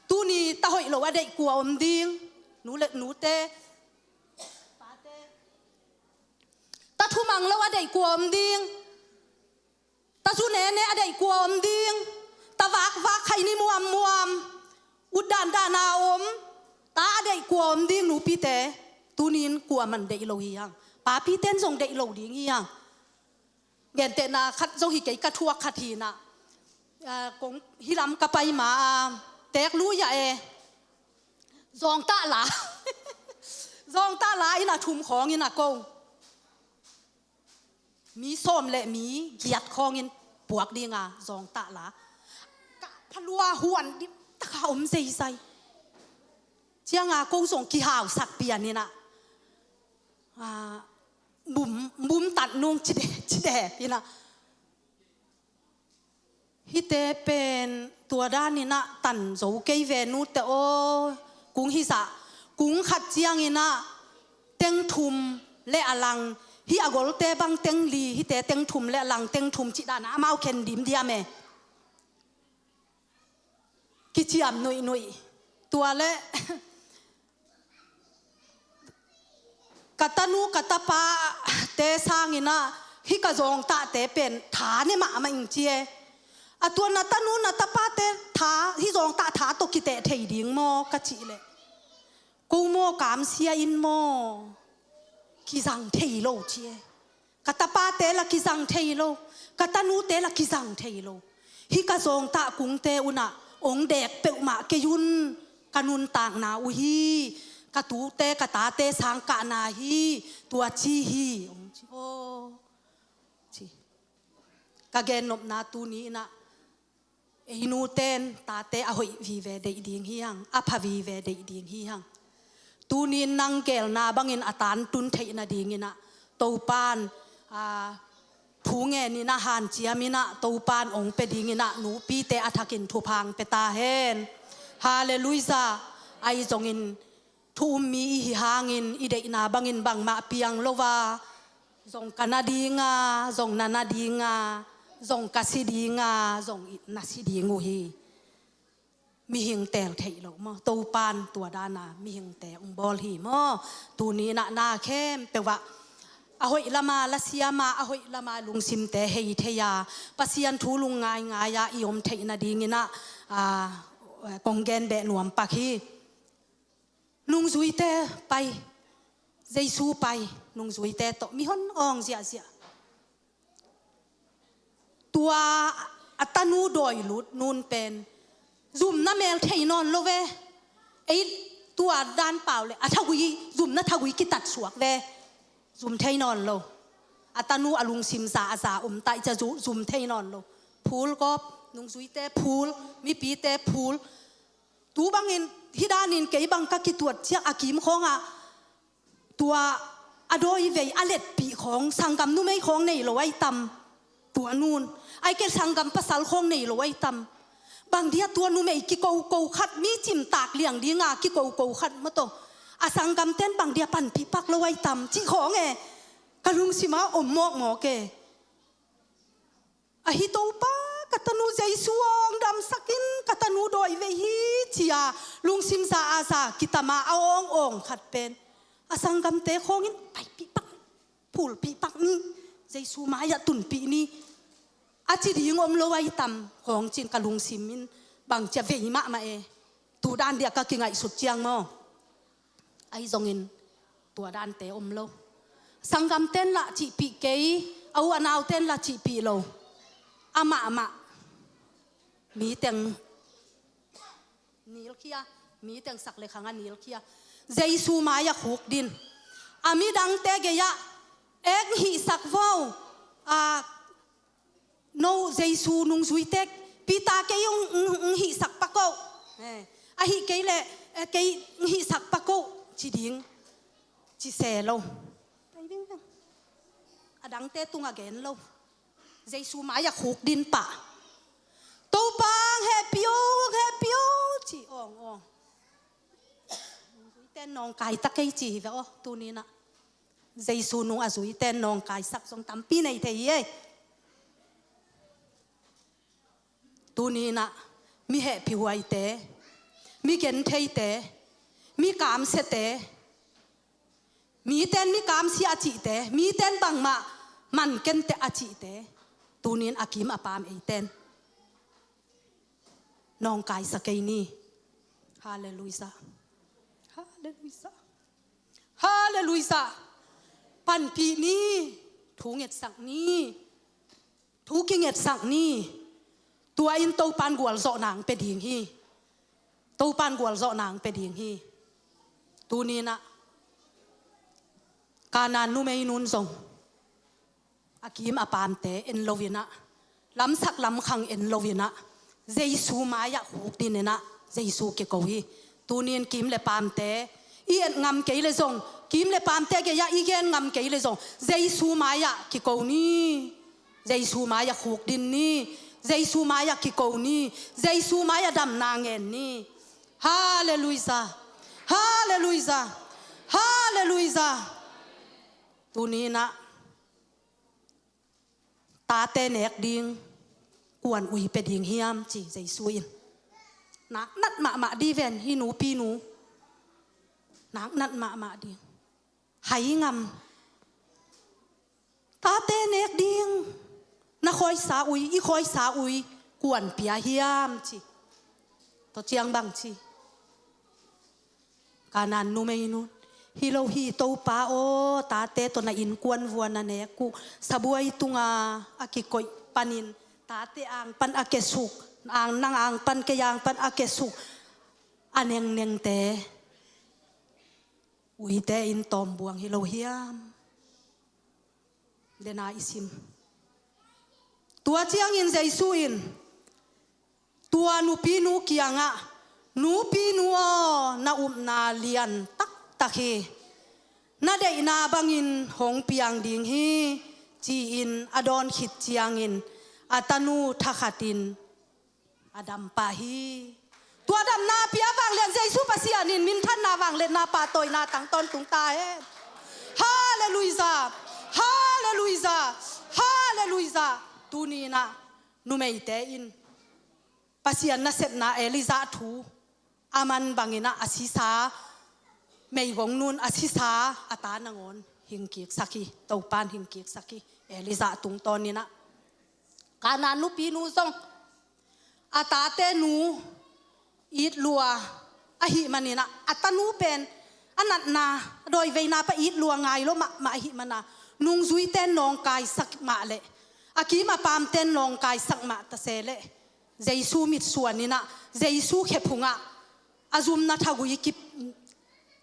Tuni ta hoih lo a deih kua om ding? Nu le nute, pate. Ta thumang lo a deih kua om ding? Ta zu nene a deih kua om ding? Ta vakvak khaini muammuam, ut dandana om ta a deih kua om ding? Nupite, tunin kuaman deih lo hi hang. Papiten zong deih lo ding hi hang. Gentehna khat zong hi kei, ka thuak khat hinah. Ah, kong hih lam ka pai ma a, teek lui ah e. Zawngtah la. Zawngtah la in a thum khawngin a ko. Mi sawm le mi giat khawngin puak dinga zawngtah la. Ka phalua huan dim taka om zeizai. Cianga ko zong kihausak pianinah. Ah, bum, bum tat nung cide, cide pinah. Hihte pen tua daninah tan zo kei ve nute aw. Kung hizah, kung khat cianginah teng thum le a lang, hih a golte bang teng li, hihte teng thum le a lang teng thum cih danah amau khen dimdiam e. Kiciam nuihnuih. Tua le ka tanu ka tapate sanginah hih ka zawngtahte pen tha ne mahmah ing ci e. A tua na tanu na tapate tha, hih zawngtah tha tawh kiteh thei ding maw ka cih leh, ko maw kamsia in maw? Kizang thei lo ci e. Ka tapate la kizang thei lo, ka tanute la kizang thei lo. Hih ka zawngtah kungte unah ong dek peuhmah kei un, ka nuntakna uh hi. ka tute, ka tate sang kahna hi, tua ci hi. Ong ci, aw, ci. Ka gennopna tuni inah, ei nuten tate a hoih vive deih ding hi hang, a pha vive deih ding hi hang. Tunin nang geelna bangin a tantun theih nadinginah Topan, a, thu ngeninah hanciaminah Topan ong pia dinginah nupite a thakin thupha ong pia ta hen. Halleluijah. Ahi zongin thu um mi i hi hangin i deihna bangin bangmah piang lo a, zong ka na dinga, zong na na dinga, zong ka si dinga, zong i na si ding uh hi. Mihing teel theih loh maw, Topan tua dana mihingte ong bawl hi maw? Tuninah na khempeuh ah a hoih lama lasiama, a hoih lama lungsimte hei thei-a, Pasian thu lung ngaingai-a i om theih nadinginah, a, kong gen beh nuam pak hi. Nungzuite pai, Jesu pai, nungzuite tawh mihon awng ziahziah. Tua a tanu dawilut nun pen zumna mel thei nawn lo ve. Ei tua dan pau le a thagui, zumna thagui kitatsuak ve. Zum thei nawn lo. A tanu a lungsim za a za om taih cia zu-, zum thei nawn lo. Phul gawp, nungzuite phul, mipite phul. Tu bangin, hih danin kei bang ka kituat ciang a kim khawngah tua a dawivei a letpih khawng, sanggam numei khawng nei lo ahi tam. Tua nun, aike sanggam pasal khawng nei lo ahi tam. Bang dia tua numei kikoko khat, mi cimtak liang dinga kikoko khat maw tawh, a sanggamten bang dia panpih pak lo ahi tam cih khawng e, ka lungsima om mawkmawk e. Ahi Topa, ka tanu Jesu aw ong damsak in, ka tanu dawivei hi, ci-a lungsim za a za kitama a awng awng khat pen a sanggamte khawngin paipih pak, phulpih pak ni, Jesu mai-ah tunpih ni, a ci ding om lo ahi tam khawng cin ka lungsim in bang cia vei mahmah e. Tu dan dia ka kingaihsut ciang maw. Ahi zongin tua dante om lo. Sanggamten lah cihpih kei, a u a nauten lah cihpih lo. Amahmah. Mi teng nilkhia, mi teng sak le khang a nilkhia. Jesu mai-ah khukdin. A midangte gei-ah, ek hihsak vo. A, no Jesu nungzuite, Peter kei ong, ong, ong hihsak pak o. Eh, ahi kei le, eh, kei ong hihsak pak o, ci ding, ci se lo. A dangte tungah gen lo. Jesu mai-ah khukdin pah. Topa ong hehpih o, ong hehpih o, ci ong ong. Nungzuite nawngkai ta kei ci hi ve aw, tuninah. Jesu nung a zuite nawngkaisak zong tampi nei thei hi ei. Tuninah mi hehpihhuaite, mi gentheite, mi kamsiate, miten mi kamsia a cihte, miten bangmah man kenteh a cihte, tunin a kim a paam eiten nawngkaisa kei ni. Halleluijah. Halleluijah. Halleluijah. Panpih ni. Thu ngetsak ni. Thu kingetsak ni. Tua in Topan gualzawhna ong pia ding hi. Topan gualzawhna ong pia ding hi. Tuninah Kanaan numei nun zong a kim a paamte en loinah, lamsak lamkhang en loinah, Jesu mai-ah khukdininah Jesu kiko hi. Tunin kim le paamte i et ngam kei le zong, kim le paamte gei-ah i gen ngam kei le zong, Jesu mai-ah kiko ni. Jesu mai-ah khukdin ni. Jesu mai-ah kiko ni. Jesu mai-ah damna ngen ni. Halleluijah. Halleluijah. Halleluijah. Tuninah tate nek ding kuan ui pia ding hiam, ci Jesu in. Naknat mahmah di ven hi nupinu. Naknat mahmah ding. Hai ngam. Tate nek ding na khaisa ui, i khaisa ui kuan pia hiam, ci. Tua ciang bang ci? Kanaan numei nun, hi lo hi Topa aw, tate tawh na innkuan vua na nek uh, sabuai tunga a kikoih panin, tate ang pan a kesuk, ang nang ang pan kei ang pan a kesuk a nengnengte, Uite in tawmbuang hi lo hiam? Dena i sim. Tua ciangin Jesu in tua nupinu kiangah, "Nupinu aw, na upna lian taktak hi. Na deihna bangin hong piang ding hi," ci-in a dawn khit ciangin a tanu thakhatin a dam pah hi. Tua damna pi a vanglian Jesu Pasian in minthanna, vangliatna, pahtawina tang tawntung ta hen. Halleluijah. Halleluijah. Halleluijah. Tuni in ah numeite in Pasian nasepna Elijah thu a man bangin ah a sisa, meigong nun a sisa a ta nangawn hingkiksak hi. Topan hingkiksak hi. Elijah tungtawnin ah Kanaan nupinu zong a tate nu it lua ahih manin ah, a tanu pen a natna, a dawiveina pen it lua ngai lo mahmah ahih manin ah, nungzuite nawngkaisak mah leh, a kim a pamte nawngkaisak mah ta se leh, Jesu mitsuanin ah, Jesu khephungah a zumna thagui ki,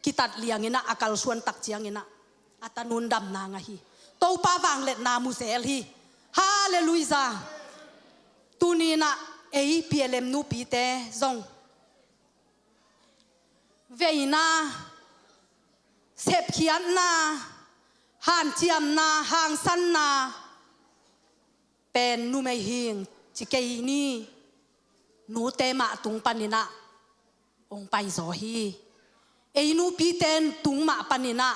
kitat liangin ah, a kalsuan tak ciangin ah, a tanun damna ngah hi. Topa vangliatna mu zel hi. Halleluijah. Tuni in ah ei P L M nupite zong veina, sepkhiatna, hanciamna, hangsanna pen numei hing ci kei ni. Nute mah tung panin ah hong paizaw hi. Ei nupite tung mah panin ah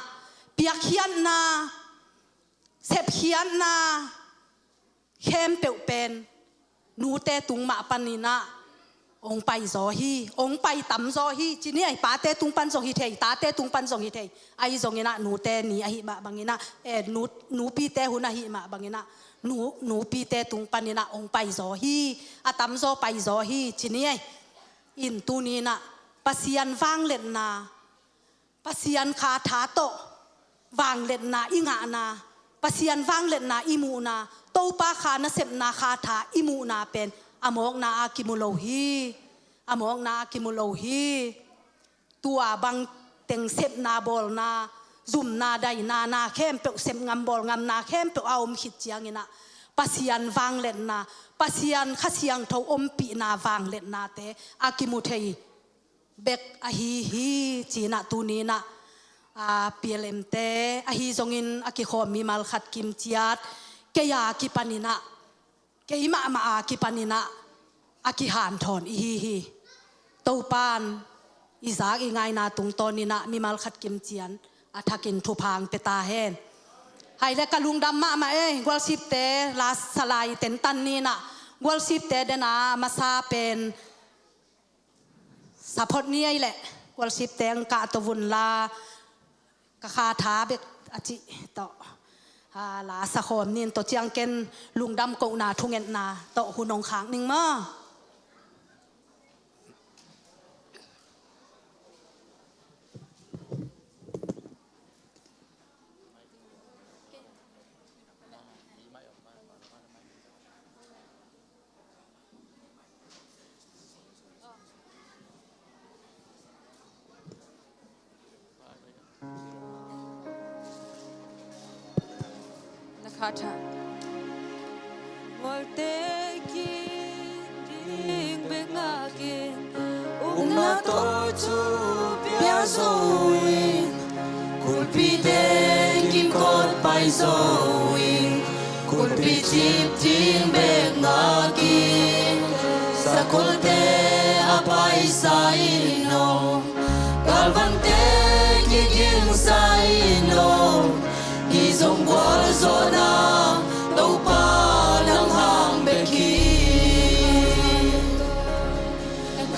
piakkhiatna, sepkhiatna khempeuh pen nute tung mah panin ah hong paizaw hi, hong pai tamzaw hi ci ni. Ei pate tung pan zong hi thei, tate tung pan zong hi thei. Ahi zongin ah nute ni ahih mah bangin ah, eh, nu, nupite hun ahih mah bangin ah, nu, nupite tung panin ah hong paizaw hi, a tamzaw paizaw hi ci ni. Ei in tuni in ah Pasian vangliatna, Pasian khatha tawh vangliatna i ngahna, Pasian vangliatna i muhna, Topa kha nasepna khatha i muhna pen a mawkna a kimu lo hi. A mawkna a kimu lo hi. Tua bangteng sepna bawlna, zumna daina, na khempeuh, sep ngam bawl ngam na khempeuh a om khit ciangin ah Pasian vangliatna, Pasian Kha Siangtho ompihna vangliatnate a kimu thei bek ahi hi. Ci-in ah tuni in ah, a, P L M te ahi zongin a kikhawm mimal khat kim ciat, kei a kipanin ah, kei mahmah a kipanin ah a kihanthawn i hi hi. Topan i zak i ngaina tungtawnin ah mimal khat kim ciat a thakin thupha hong pia ta hen. Hai le ka lungdam mahmah ei, gualsipte la salai tentan ni in ah, gualsipte dena masa pen support ni ei leh, gualsipte hong kahto vun la, ka khatha bek a cih tawh, a, la sakhawm ni in, tua ciang ken lungdam kohna thungetna tawh hun hong khak ning maw. Na khatha. Gualte kiding bek ngakin, ukna tawh thupia zo in, kulpite kikot pai zo in, kulpi cip ding bek ngakin, sakolte a paisa in aw, galvante kigingsa in aw, hih zong gualzawhna Topa nang hang bek hi.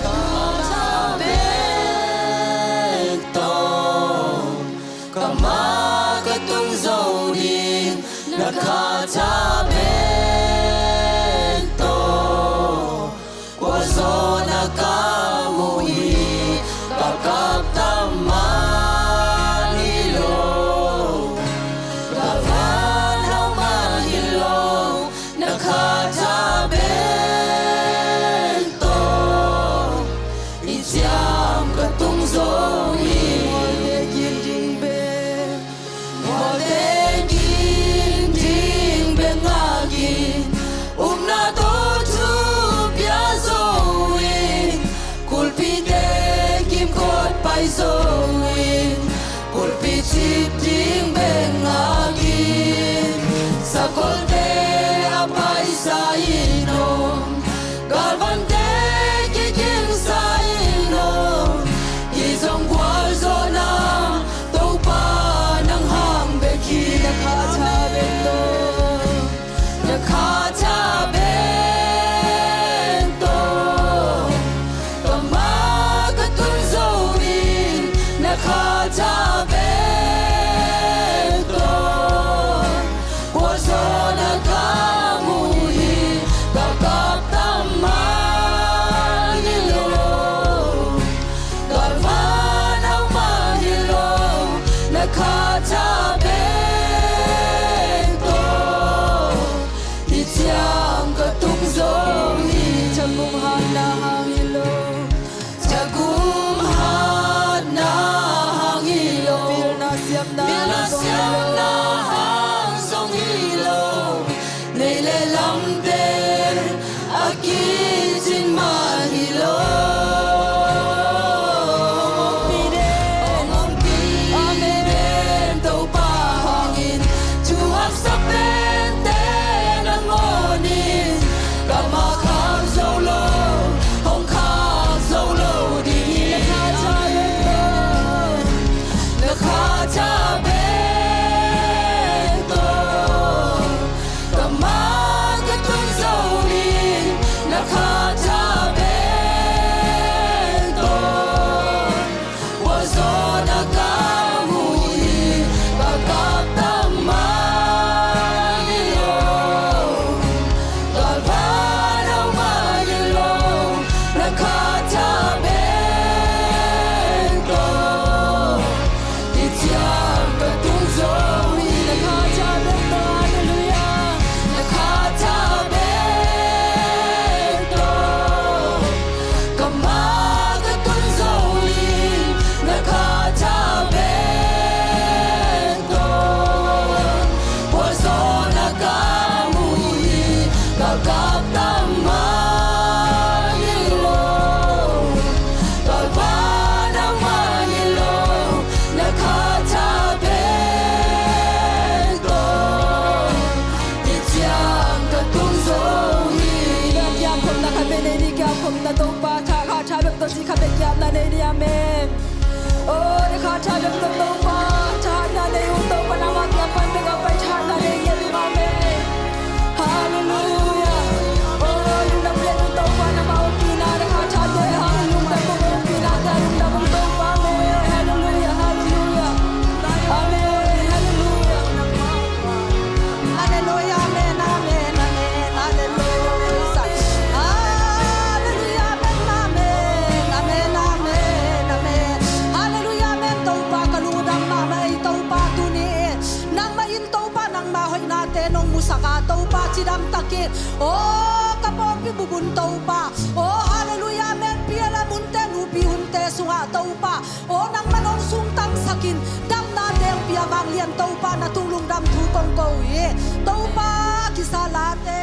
Khatha bek tawh, ka ma ka tung zo ding, na khatha bek tawh, gualzawhna ka mu hi. Ka kap tam man hi lo, ka van hau man hi lo, na khatha bek tawh, i ciam ka tung zo hi. Gualte kiding Tha bek tawh hi ciang ka tung zo hi. Thagum hatna hang hi lo, thagum hatna hang hi lo, pilna siamna hang zong hi lo, nei le lamte a kicin mah hi lo. Hong ompih den Topa hangin, thu haksa pente nangawn in, ka mak khak zo lo, hong khak zo lo ding hi. Na kha tha bek tawh, ka mak ka tung zo ding, na kha tha bek tawh. Puahzawhna ka mu hi, ka kap tam mah hi lo, ka vanau mah hi lo, na kha tha bek tawh hi ciang ka tung zo hi. Na kha tha bek tawh, halleluiah. Na kha tha bek tawh, ka mak ka tung zo hi. Na kha tha bek tawh, puahzawhna ka mu hi, ka kap tam mah hi lo, ka vanau mah hi lo, na kha tha bek tawh hi ciang ka tung zo hi. Kiapkhopna khat bek nei ni, kiapkhopna Topa, tha kha tha bek tawh ci khat bek kiapna nei ni, amen. Oh, na kha tha bek tawh Topa, thahatna nei ung Topa, nangmah kiang pan bek a pai thahatna nei ngiat ung, amen. Halleluiah. Oh, lungdam lian ung Topa, nangmah ompihna, na kha tha bek hang lungdam ung, ompihna ka lungdam ung Topa, amen. Halleluiah, halleluiah. Amen, halleluiah. Halleluiah, amen, amen, amen, halleluiah. Halleluiah, amen, amen, amen, amen, amen. Halleluiah, amen. Topa ka lungdam mahmah ei Topa tuni in. Nangmah in Topa nangmah hoihnate nong musak a Topa cidam takin. Oh, ka pawlpi bup un Topa. Oh, halleluiah, amen. Pi a lam hunte, nupi hunte sungah Topa. Aw, nangman hong sungtangsakin, damna teng pia vanglian Topa na tung lungdam thu kong ko hi. Topa, a kisa late,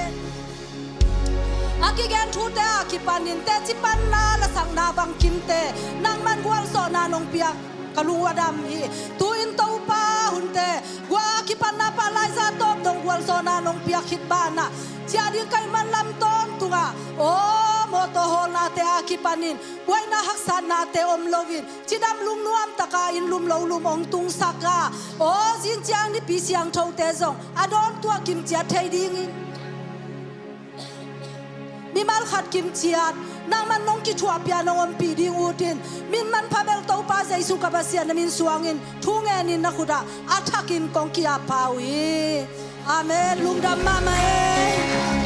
a kigen thute a kipanin teci panna lasakna bang kimte nangman gualzawhna nong piak ka lung a dam hi. Tu-in Topa hunte gua a kipanna pah laiza tawp dong gualzawhna nong piak khit banah ciah ding ka hih man lam tawntungah, aw, mawtaw hawlnate a kipanin buaina haksatnate om loin cidam lungnuam taka inn lum lo lum hong tungsak a, aw, zing ciang nipi siangthote zong a dawntuah kimciat thei dingin mimal khat kimciat nangman nong kithuahpih a nong ompih ding utin, min manpha bel Topa Jesu ka Pasian na min suangin thu ngenin na khutah a thakin kong ki-ap pha uh hi. Amen. Lungdam mahmah ei.